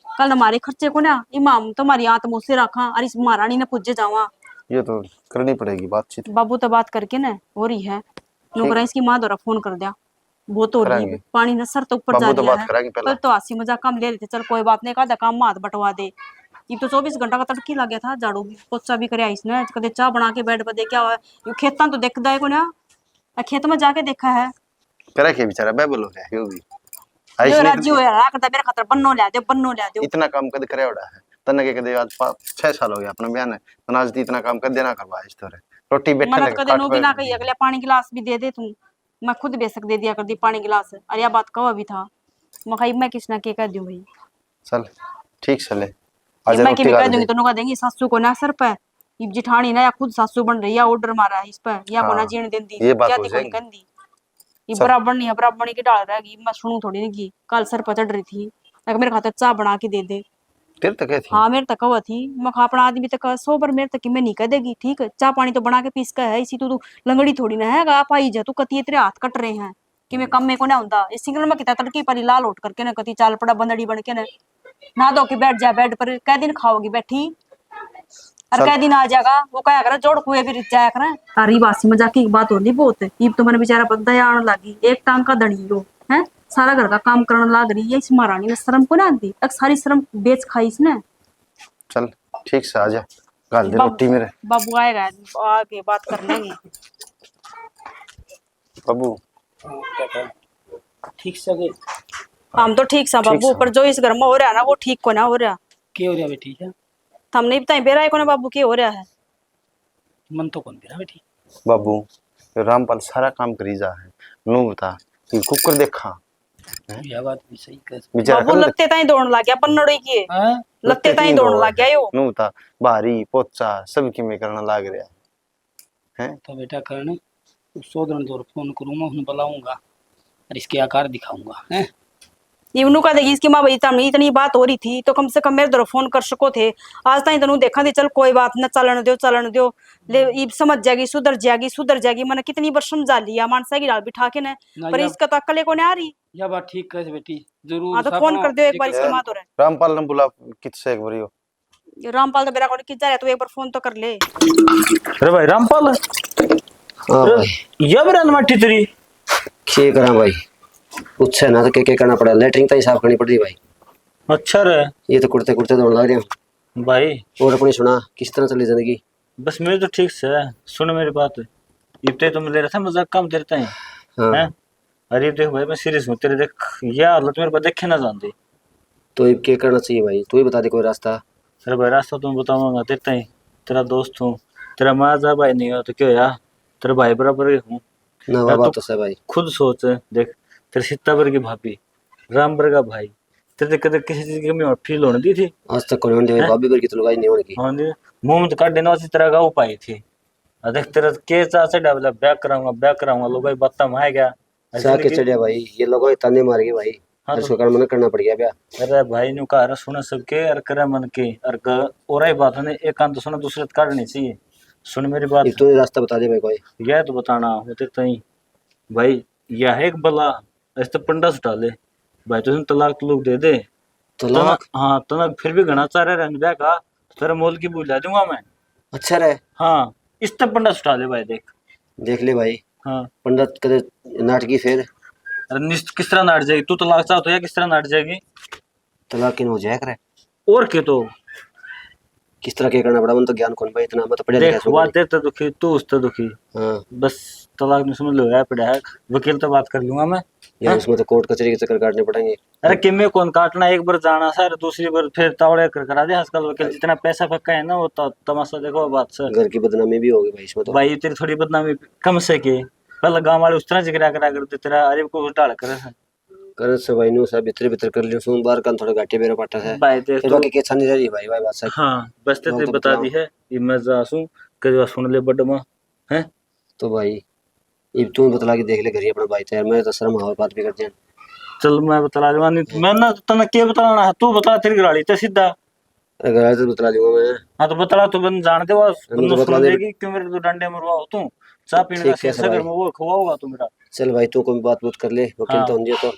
कल हमारे खर्चे को ना, इमाम तुम्हारी आत्मा से रखा और इस महारानी ने पूजे जावा। ये तो करनी पड़ेगी बातचीत। बाबू तो बात करके ना हो रही है, नुकरा ठीक। इसकी माँ द्वारा फोन कर दिया, बहुत हो रही है, करांगे। पानी ना सर तो ऊपर जा बाबू तो रहा बात है। करांगे पहला। कल तो हंसी मजाक काम ले लेते, चल कोई बात नहीं, एक आधा काम में हाथ बटवा दे। ये तो चौबीस घंटा का तड़की लग गया था, झाड़ू भी पोछा भी करे इसने, कदे चाय बना के बेड पर दे क्या हुआ है? ये खेतां तो देखदा है को ना, आ खेत में जाके देखा है। करे के बेचारा, बेबल हो गया यो भी। आई यो इसने राजी कितनी होया रहा करता, मेरे खातर बन्नो ला दो, बन्नो ला दो। इतना काम कद करे उड़ा है? तन्ने के कदे आज पा-, छह साल हो गया अपने ब्याह ने, तन्ने आज इतना काम कद देना करवा इस तरह। रोटी बैठे मन्ने लगे तो कदे खाट नो भी पे। ना कही, अगले पानी गिलास भी दे दे तू, मैं खुद बेशक दे दिया कर दी पानी गिलास। अरे या बात कहो अभी था, मैं कही मैं किसने के कह दूं भाई। चल, ठीक से ले। आज मैं रोटी किमें कह दूंगी, दे। तो नुका देंगी सासू को ना सर पे। इब जिठानी ना या खुद सासू बन रही है, ऑर्डर मारा है इस पे, या को ना हाँ, जीण देंदी, ये बात क्या हो थी कोई जाएगी। कहंदी। ये सब बराबर नहीं है, बराबर नहीं की डाल रहेगी, मैं सुनू थोड़ी नहीं की। कल सर पे चढ़ रही थी, एक मेरे खातर चाय बना के दे दे। तेरे तक है थी? हाँ, मेरे तक कहा थी, मैं कहा, अपना आदमी तक सौ बार मेरे तक की मैं नहीं कह देगी, ठीक है? चाय पानी तो बना के पीस के है, इसी तू, तू लंगड़ी थोड़ी ना है, आप आई जा, तू कती तेरे हाथ कट रहे हैं। कि मैं काम में को ना होता। इस सिंगल में कितना तड़की परी लाल होट करके ना कती चाल पड़ा बंदड़ी बन के ना। ना धो के बैठ जा बेड पर, कै दिन खाओगी बैठी? और चल। कै दिन आ जाएगा, वो कहा करे जोड़ कुए भी रिझ जाया करे। अरे बासी मजाक की बात होली बहुत है। इब तो मैंने बेचारा बंदा ही आने लगी, एक टांग का धनी हो, हैं? सारा घर का काम करने लाग रही है। इस महारानी ने शर्म को ना आती, अब सारी शर्म बेच खाई इसने। चल, ठीक से आ जा, घाल दे बाबू, रोटी मेरे। बाबू आएगा, आके बात कर लेंगे। बाबू। हाँ, क्या कह? ठीक से गए? हम तो ठीक सा ठीक बाबू, सा। पर जो इस घर में हो रहा ना, वो ठीक को ना हो रहा। के हो रहा बेटी? क्या? थमने बताई बेरा है को ना बाबू, के हो रहा है? मन तो कौन बेरा बेटी? बाबू, रामपाल सारा काम करी जा है। नू बता कि कुकर देखा। हैं? यह बात भी सही कह। बेचारा बाबू, कल लत्ते ताई दौड़न लग गया, पन्नड़ोई की है। हाँ? लत्ते ताई दौड़न लग गया यो। नू बता, भारी पोचा सब किमें करना लाग रहा। हैं? तो बेटा करण, उस सोदरन दौर फोन करूंगा, उन्हें बुलाऊंगा और इसके आकार दिखाऊंगा, हैं? ये उन्हों का देखी, इसकी माँ भाई, तम इतनी बात हो रही थी तो कम से कम मेरे दौर फोन कर सको थे। आज ताई तनु देखा थी, चल कोई बात ना, चलन दो, चलन दो। ले, हम्म। इब समझ जाएगी, सुधर जाएगी, सुधर जाएगी। मैंने कितनी बार समझा लिया मानसा की डाल बिठा के ने, ना, पर या, इसका तो अकल को नहीं आ रही। या बात ठीक कहे बेटी, जरूर हाँ, तो फोन कर दो एक बार इसकी माँ तो रहे। रामपाल ने बुला कित से एक बार यो। रामपाल तो बेरा कोनी, कित जा रहा, तू एक बार फोन तो कर ले। अरे भाई रामपाल। हाँ अरे, भाई। या बेरा माटी तेरी। के करा भाई, पूछे ना तो के के करना पड़ा, लेटरिन तो हिसाब करनी पड़ रही भाई। अच्छा रे। ये तो कुर्ते कुर्ते धोने लग रहे हैं। भाई। और अपनी सुना, किस तरह चली जिंदगी? बस मेरी तो ठीक से है। सुन मेरी बात, इतने तो मैं ले रहा था मजाक काम तेरे ताई। हाँ। हैं? अरे देख भाई, मैं सीरियस हूँ तेरे, देख, यह हालत मेरे पर देखे ना जानते। तो इब क्या करना चाहिए भाई, तू ही बता दे कोई रास्ता। अरे भाई, रास्ता तो मैं बताऊंगा तेरे ताई, तेरा दोस्त हूँ, तेरा माँ जा भाई नहीं हो तो क्या होया, तेरा भाई बराबर ही हूँ। ना, यार, बात तू तो सही भाई। खुद सोच, देख, तेरे सीता वर्गी भाभी, राम वर्गा भाई, तेरे कदे किसी चीज की कमी फील होने दी थी? आज तक कोई होने दी, हैं? भाभी वर्गी तो लुगाई नहीं होने की। होने दी। मुंह में तो काट देना, उसी तरह का उपाय थी। आ देख, तेरा के चा चढ़ा, बोला, "ब्याह कराऊंगा, ब्याह कराऊंगा", लोगों की बातां में आ गया। चा के चढ़िया भाई, ये लोगों के ताने मार गए भाई। हाँ, तो इसको कारण मना करना पड़ गया ब्याह। अरे भाई, न्यू कहा, अरे सुने सबके, अरे करे मन के, अरे क-, और ही बात है, एक कान तो सुनो, दूसरे तो काटनी चाहिए। सुन मेरी बात। एक तो ये रास्ता बता दे भाई कोई। यह तो बताना होते तई भाई, यह है एक बला, इस तो पंडा सुटा ले भाई, तो तलाक तलूक दे दे। तलाक? तलाक? हाँ, तलाक फिर भी घना चाह रहा है ब्याह का, तेरे मोल की भूल दूंगा मैं। अच्छा रे। हाँ, इस तो पंडा सुटा ले भाई, देख। देख ले भाई। हाँ। पंडा कदे नाटकी फिर। अरे निस-, किस तरह नाट जाएगी? तू तलाक चाहता है, किस तरह नाट जाएगी? तलाक किन हो जाया करे। और के तो? किस तरह के करना पड़ा, मन तो ज्ञान कौन भाई, इतना मैं तो पढ़े लिखे देख, सो वो नहीं। तेरे तो दुखी, तू उससे दुखी। हाँ। बस तलाक नहीं समझ लो, रह पड़ा है, वकील तो बात कर लूंगा मैं। यार, हाँ? उसमें तो कोर्ट कचहरी के चक्कर काटने पड़ेंगे। अरे, किमे कौन काटना, एक बार जाना सर, दूसरी बार फिर तावड़े कर करा दे। आजकल वकील जितना पैसा फेंका है ना, वो तो तमाशा देखो, बात सर। घर की बदनामी भी होगी भाई इसमें तो। भाई, तेरी थोड़ी बदनामी कम से के, पहले गांव वाले उस तरह जिक्र करा करते, तेरा अरे को ढाल कर। कर से भाई, न्यू से भीतर भीतर कर लियो, सुन बाहर का थोड़ा घाटे बेरा पाटा है। भाई, देख फिर तू बाकी के छानी रही भाई, भाई बात सर। हाँ, बस ते गाँव ते तो बता बताओ। दी है, ये मैं जा सूं, के जो सुन ले बड्ड माँ, हैं? तो भाई, इब तू बतला के देख ले घरी अपना भाई, तो यार, मैं तो शर्म आवे बात भी कर दिया। चल, मैं बतला दूंगा, नहीं तो मैं ना तन्ने के बतलाना है, तू बतला, तेरी घराली ते सीधा। अरे, घराली तो बतला दूंगा मैं। हाँ, तो बतला, तो बन जान दे, वो नहीं तो बंद बतला दे। समझेगी, क्यों मेरे तो डंडे मरवा हो तू, चाय पीने का ठीक है शेर से भाई। घर में वो खवाओगा तू मेरा। चल भाई, तू कोई बात, बात कर ले, वकील हाँ। तो होंगे तो।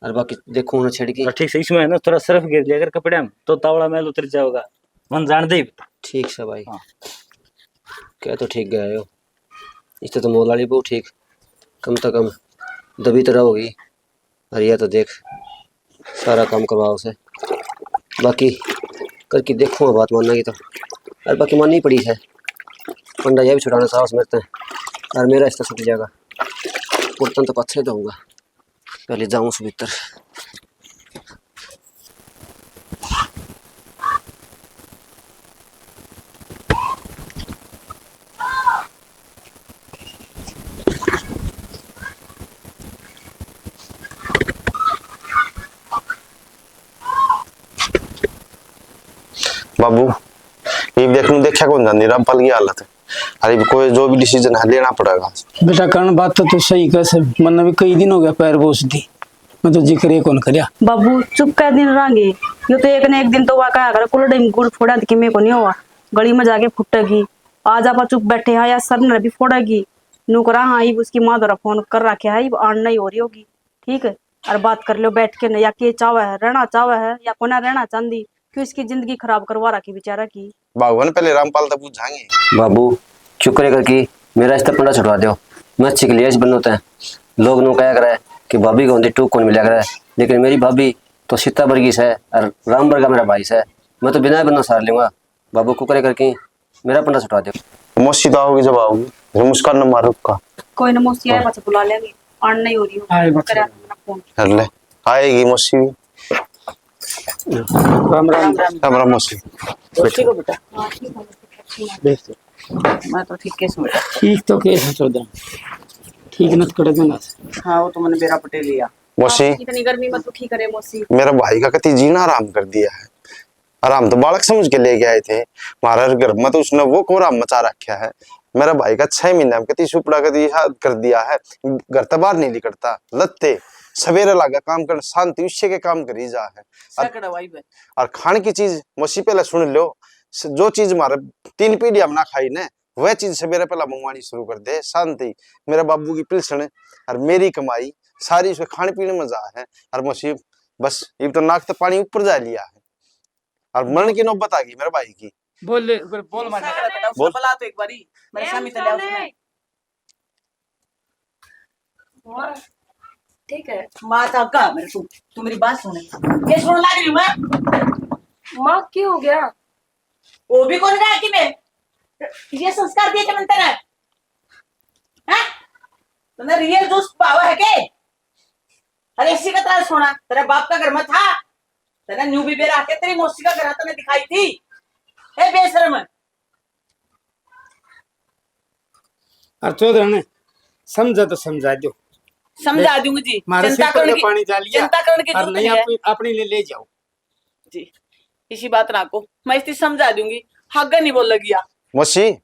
और बाकी देखो ना छेड़ की। हाँ, ठीक से, इसमें है ना, थोड़ा सर्फ गिर लिया अगर कपड़े में, तो तावड़ा मैल उतर जाओगा, मन जान दे। ठीक से भाई। हाँ। क्या तो ठीक गया हो, इससे तो मोल वाली बहू ठीक, कम तो कम दबी तो रहोगी। और यह तो देख, सारा काम करवाओ से, बाकी करके देखूंगा बात मानना की तो। और बाकी माननी पड़ी है, पंडा यह भी छुड़ाना साहस मेरे ते, और मेरा रिश्ता छूट जाएगा। कुर्तन तो पत्थर दूंगा, पहले जाऊं से भीतर। बाबू, ये देखनू देखा कौन जानी रामपाल की हालत। अरे कोई जो भी डिसीजन है लेना पड़ेगा। बेटा करण, बात तो तू सही कह से, मन्ने भी कई दिन हो गया पैर बोस दी, मैं तो जिक्र ही कौन करया। बाबू चुप कै दिन रांगे, यो तो एक न एक दिन तो वा कहा करे कुलड़े में गुड़ फोड़ा तो किमे को नहीं हुआ, गली में जाके फुटेगी। आज आप चुप बैठे हैं या सर ने भी फोड़ेगी। नू करा हाँ, इब उसकी माँ द्वारा फोन कर रखे है, इब आन नहीं हो रही होगी। ठीक है, और बात कर लो बैठ के न, या के चावे है, रहना चावे है या कोना रहना चाहती, क्यों इसकी जिंदगी खराब करवा रखी बेचारा की। भगवान पहले रामपाल तक पूछांगे। बाबू, शुक्र है करके मेरा इस तरह पंडा छुड़वा दो। मैं अच्छी कलेश बनो तै। लोग नू कहा करे कि भाभी को होंदी टूक कौन मिला करे, लेकिन मेरी भाभी तो सीता वर्गी से और राम वर्गा मेरा भाई से। मैं तो बिना बन्ना सार लूंगा। बाबू, कुकरे करके मेरा पंडा छुटा दो। मौसी तो आओगी जब आओगी, फिर मुस्कान न मारो का। कोई ना, मौसी आए पाछे बुला लेंगे, आन नहीं हो रही हो। आए पाछे। करे अपना फोन। कर ले, आएगी मौसी भी। राम राम। राम राम मौसी। मौसी को बेटा। हाँ, ठीक है, अच्छी बात। देख तो। मैं तो ठीक कैसे हूँ बेटा। ठीक तो कैसे चौधरी? ठीक न तो कड़े देना। हाँ, वो तो मैंने बेरा पटेल लिया। मौसी। इतनी गर्मी में दुखी करे मौसी। मेरा भाई का कति जीना आराम कर दिया है। और हम तो बालक समझ के लेके आए थे। हमारे घर में तो उसने वो कोहराम मचा रखा है। मेरा भाई का छह महीने में कति सुपड़ा कति याद कर दिया है। घर तो बाहर नहीं निकलता। लत्ते सवेरे लागे काम कर, शांति उससे के काम करी जा है। और, सैकड़ा भाई बे। और खान की चीज मौसी पहले सुन लो, स-, जो चीज हमारे तीन पीढ़ी हम ना खाई ने, वह चीज सवेरे पहला मंगवानी शुरू कर दे। शांति, मेरे बाबू की पिलसण और मेरी कमाई सारी उसके खान पीने में जा है। और मौसी बस इब तो नाक तो पानी ऊपर जा लिया है। और मरण की नौबत आ गई मेरे भाई की। बोल ले, बोल, बोल मार। बेटा, उसने बोल। बुला तो एक बारी, मेरे ए, सामने चले उसने। और ठीक है। माता का मेरे तू, तू मेरी बात सुन। ये सुन लग रही हूँ मैं। माँ, क्या हो गया? वो भी कौन गया कि मैं? ये संस्कार दिए थे मैंने तेरे? हैं? तन्ने रियल जोश पावा है के? अरे इसी का तरह सोना, तेरे बाप का घर में था, तन्ने न्यू भी बेरा के तेरी मौसी का घर तन्ने दिखाई थी। ए बेशरम। और चौधरी ने समझा तो समझा दो। समझा दूंगी जी, मारे चिंता सिर पर करने का की, पानी जा लिया। चिंता करने की और जरूरत नहीं नहीं, है। अपनी, अपनी ले, ले जाओ। जी, इसी बात ना को, मैं इसकी समझा दूंगी, आगे नहीं बोलेगी या। मौसी,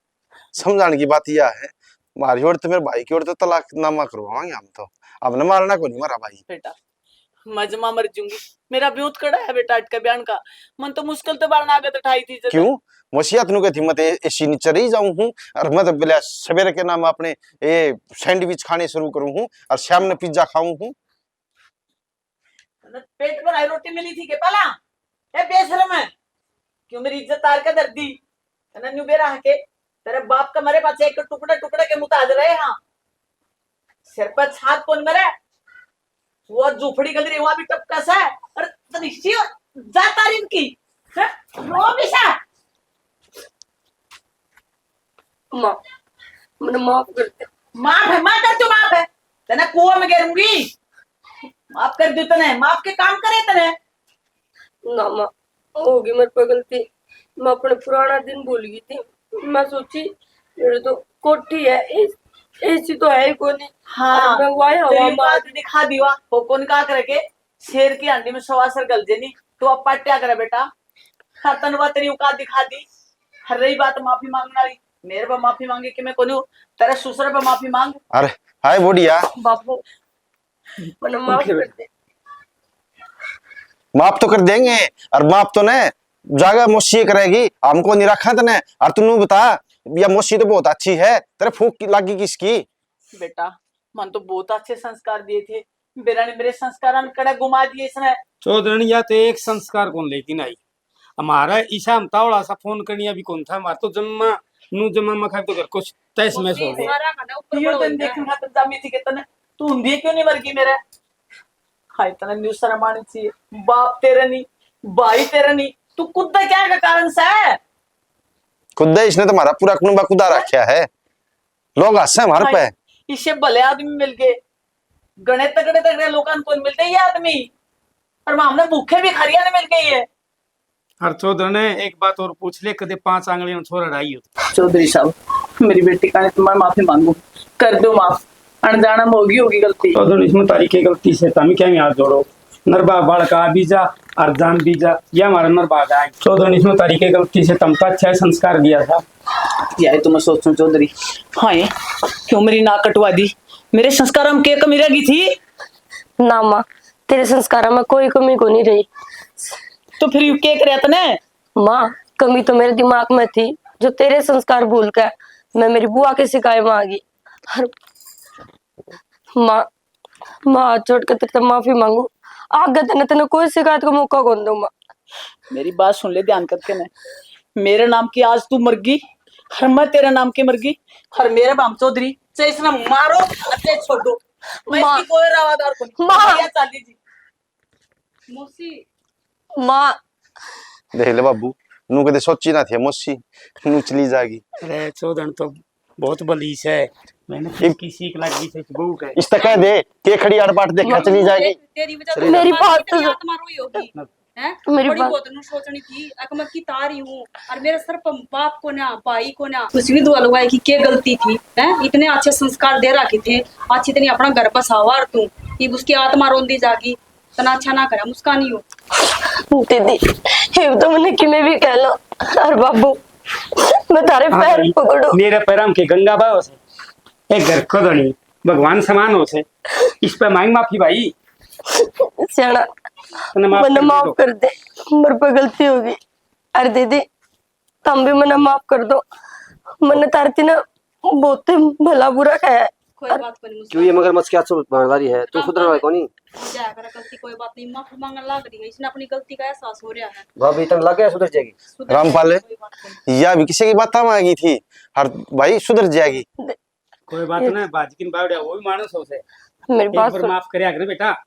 समझाने की बात यह है, हमारी ओर तो मेरे भाई की ओर तो तलाकनामा करवावांगे हम तो। हमने मारना को नहीं मारा भाई। बेटा, मैं जमा मर जूंगी। मेरा ब्योत कड़ा है बेटा, अटका ब्यान का। मन तो मुश्किल तो बारना आगे तो ठाई थी जब। क्यों? मसीहत नु कहती, मैं तो एसी नीचे रही जाऊं हूँ, और मैं तो बोला सवेरे के नाम अपने ये सैंडविच खाने शुरू करूँ हूँ, और शाम ने पिज्जा खाऊं हूँ। तन्ने पेट भराई रोटी मिली थी के पहला? ए बेशरम है, क्यों मेरी इज्जत तार के धर दी? तन्ने न्यू बेरा के तेरे बाप का मरे पाछे एक टुकड़े टुकड़े के मुताज रहे। हाँ, सिर पे छात कौन मरे? वो झोपड़ी गल रही, वहां भी टपका सा है। और तनिष्ठी जाता रिन की, हैं? रो भी सा। माँ, मैंने माफ कर दे। माफ है, मैं कर दूं माफ है। तने कुआं में गिरूंगी। माफ कर दूं तने, माफ के काम करे तने। ना माँ, होगी मेरे पे गलती। मैं अपने पुराना दिन भूल गई थी। मैं सोची, मेरे तो कोठी है, एसी तो है ही कोनी। हाँ, और मैं वही हवा तेरी मार औकात दिखा दीवा। हो कौन का करके शेर की हांडी में सवा सर गल जे नी, तो अब पाट्या करे बेटा। हाँ, तन वा तेरी औकात दिखा दी। हर रही बात माफी मांगने वाली, मेरे पे माफी मांगे कि मैं कोनी हूँ, तेरे ससुर पे माफी मांग। अरे, हाय बुढ़िया। बापू, मैंने माफ कर दे। माफ तो कर देंगे, और माफ तो ने जागा मौसी करेगी, हमको नहीं रखा तने। और तू नू बता, या मौसी तो बहुत अच्छी है, तेरे फूक की लागी किसकी? बेटा, मन तो बहुत अच्छे संस्कार दिए थे, बेरा ने मेरे संस्कारां कड़े घुमा दिए इसने। चौधरणी, या तो एक संस्कार कौन लेकिन आई। हमारा ईसा हमतावड़ा सा फोन करनिया भी कौन था, हमारा तो जम्मा नू जम्मा मखा तो घर कुछ तैस मैस हो गया। सारा खाना ऊपर यो पड़ा दिन होता है। देखन खातर जामी थी के तने, तू हुंदी क्यों नहीं मर गई मेरे? हाय, तने न्यू शर्म आनी चाहिए। बाप तेरे नहीं, भाई तेरे नहीं, तू कुद्दा क्या का कारण से? खुद इसने तो हमारा पूरा कुनबा कुदा रखा है, लोग हंसे हमारे पे। इसे भले आदमी मिल गए, घणे तगड़े तगड़े लोगों को मिलते ये आदमी, पर हमने भूखे भिखारियां ने मिल गई है। और चौधरी ने एक बात और पूछ ले, कदे पांच आंगलियों छोरा ढाई हो। चौधरी साहब, मेरी बेटी का मैं माफी मांगू, कर दो माफ, अनजाना में होगी होगी गलती। चौधरी, इसमें तारी के गलती से तम क्या हाथ जोड़ो, नरबा बालका आ भी जा और जान भी जा, या हमारा नरबा आ जाए। चौधरी, इसमें तारी के गलती से तम तो अच्छा संस्कार दिया था। यही तो मैं सोचूं चौधरी, हाय, क्यों मेरी नाक कटवा दी, मेरे संस्कार में के कमी रह गई थी? ना माँ, तेरे संस्कारों में कोई कमी को नहीं रही। तो फिर यू के करे तने? माँ, कमी तो मेरे दिमाग में थी, जो तेरे संस्कार भूल के मैं मेरी बुआ के सिकाए में आ गई। और माँ, माँ, हाथ जोड़ के तेरे से माफी मांगू, आगे तने तने कोई शिकायत का मौका कौन दूं माँ। मेरी बात सुन ले ध्यान करके ने, मेरे नाम की आज तू मरगी, हर मैं तेरे नाम की मरगी, हर मेरे बाम चौधरी, चाहे इसने मारो, चाहे छोड़ो, मैं माँ। इसकी कोई रवादार को नहीं। माँ। भैया चाली जी। मौसी। माँ। देख ले बाबू, नू कदे सोची ना थी मौसी, नू चली जागी। अरे चौधन तो बहुत भली से, मैंने इब- किसकी सीख लग गई से इस बहू के। इस तक कह दे, के खड़ी आड़ बाट देखा, माँ। चली जागी। तेरी वजह से मेरी बात तो आत्मा रोई होगी। हैं? मेरी बड़ी बात बहुत नू सोचनी थी, अक मैं किता रही हूँ, और मेरे सर पर बाप को ना, भाई को ना। उस विधवा लुगाई की क्या गलती थी, हैं? इतने अच्छे संस्कार दे रखे थे, अच्छी इतनी अपना घर बसावा, और तू, इब उसकी आत्मा रोंदी जागी, तना अच्छा ना करा, मुस्कानी हो। दीदी, इब तो मैंने किमे भी कह लो, और बाबू, मैं थारे हाँ पैर भाई, पकड़ू। मेरे पैरां के गंगा बाव से, एक घर को धनी, भगवान समान हो से, इस पे मांग माफी भाई। सियाणा, तने माफ मन्ने कर दे माफ तो। कर दे, मेरे पे गलती होगी। अरे दीदी, तम भी मन्ने माफ कर दो, मन्ने तारती ने बहुत ही भला बुरा कहा है। कोई बात कोनी मुस्कान। क्यों ये मगरमच्छ के आंसू बहने वाली है? तू हाँ, सुधरने वाली कोनी? जा कर गलती कोई बात नहीं, माफी मांगने लाग रही है, इसने अपनी गलती का एहसास हो रहा है। भाभी, तन लग गया सुधर जाएगी। सुधर रामपाल, जाएगी, कोई बात नहीं। या भी किसी की बात में आ गई थी, हर भाई सुधर जाएगी। कोई बात ना, बाजकिन बावड़िया, वो भी मानस हो से। मेरी एक बात बार सुन। माफ करया करे बेटा।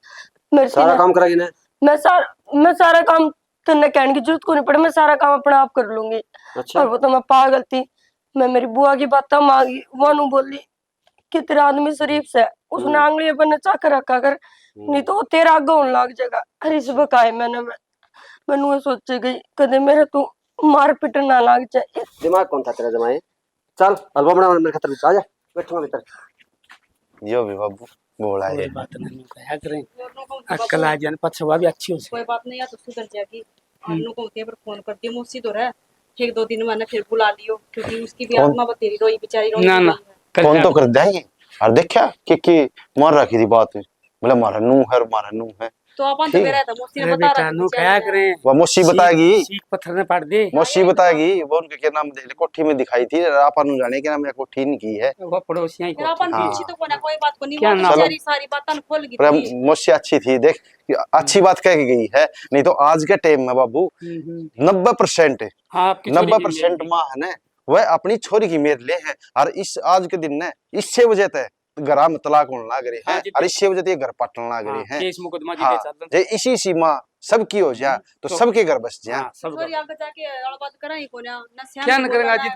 मेरे से सारा ना काम कराएगी ना? मैं सार-, मैं सारा काम तन्ने कहने की जरूरत को नहीं पड़े, मैं सारा काम अपने आप कर लूंगी। अच्छा। और वो तो मैं पागल थी, मैं मेरी बुआ की बातें मांगी, वो नू बोली कि तेरा आदमी शरीफ से, उसने हम्म। आंगली पर नचा कर रखा कर, हम्म। नहीं तो वो तेरा आगे होने लग जाएगा। अरे इस बकाए मैंने, मैं, मैंने वो सोचे गई, कदे मेरे तू मार पीट ना लाग जाए। दिमाग कौन था तेरा जमाए? चल, हलवा बना मेरे खातर, आ जा, बैठूंगा भीतर। यो भी बाबू, बोला है। कोई बात नहीं, कहा करें। अक्कल आ जाए, पछवा भी अच्छी हो सके। कोई बात नहीं, या तो सुधर जाएगी। और हम्म। नु को होते पर फोन कर दियो, मौसी तो रह, एक दो दिन मैंने फिर बुला लियो, क्योंकि उसकी भी फोन आत्मा बतेरी रोई, बेचारी रोई ना, ना, रोई है। कर फोन जा। तो कर देंगे। और देखा कि, कि मार रखी थी बात, बोले, "मारा नू है, मारा नू है।" तो अपन तो ठीक। मेरा था, मौसी ने अरे बता बेटा, रखी नू थी, कहा चल। करें। वो मौसी सीख, बताएगी। सीख पत्थर ने पाड़ दे। मौसी बताएगी, वो उनके क्या नाम दे, कोठी में दिखाई थी, आपा नू जाने के नाम या कोठी नहीं की है। वो पड़ोसियां ही फिर अपन कोठी। पूछी हाँ। तो कोना, कोई बात को नहीं, क्या वो नाम? बेचारी सारी बातें खोल गई पर थी। मौसी अच्छी थी, देख, अच्छी बात कह के गई है, नहीं तो आज के टाइम में बाबू, हम्म, हम्म। नब्बे परसेंट, हाँ, आपकी छोरी नब्बे परसेंट की मेल माँ है ना, वह अपनी छोरी की मेर ले है। और इस आज के दिन ने, इससे वजह ते घरा में तलाक होने लाग रहे हाँ हैं, जी, और इससे वजह ते ये घर पाटने लाग हाँ, रहे हैं। केस मुकदमा जी हाँ, के चल रहे हैं। जे इसी, इसी माँ सबकी हो जा, हम्म, तो तो सबके घर बस जा। हाँ, सब छोरी घर। आगे जाके आला बात करा ही कोना, ना स्यान क्या न बोला करेंगे, ना, जिद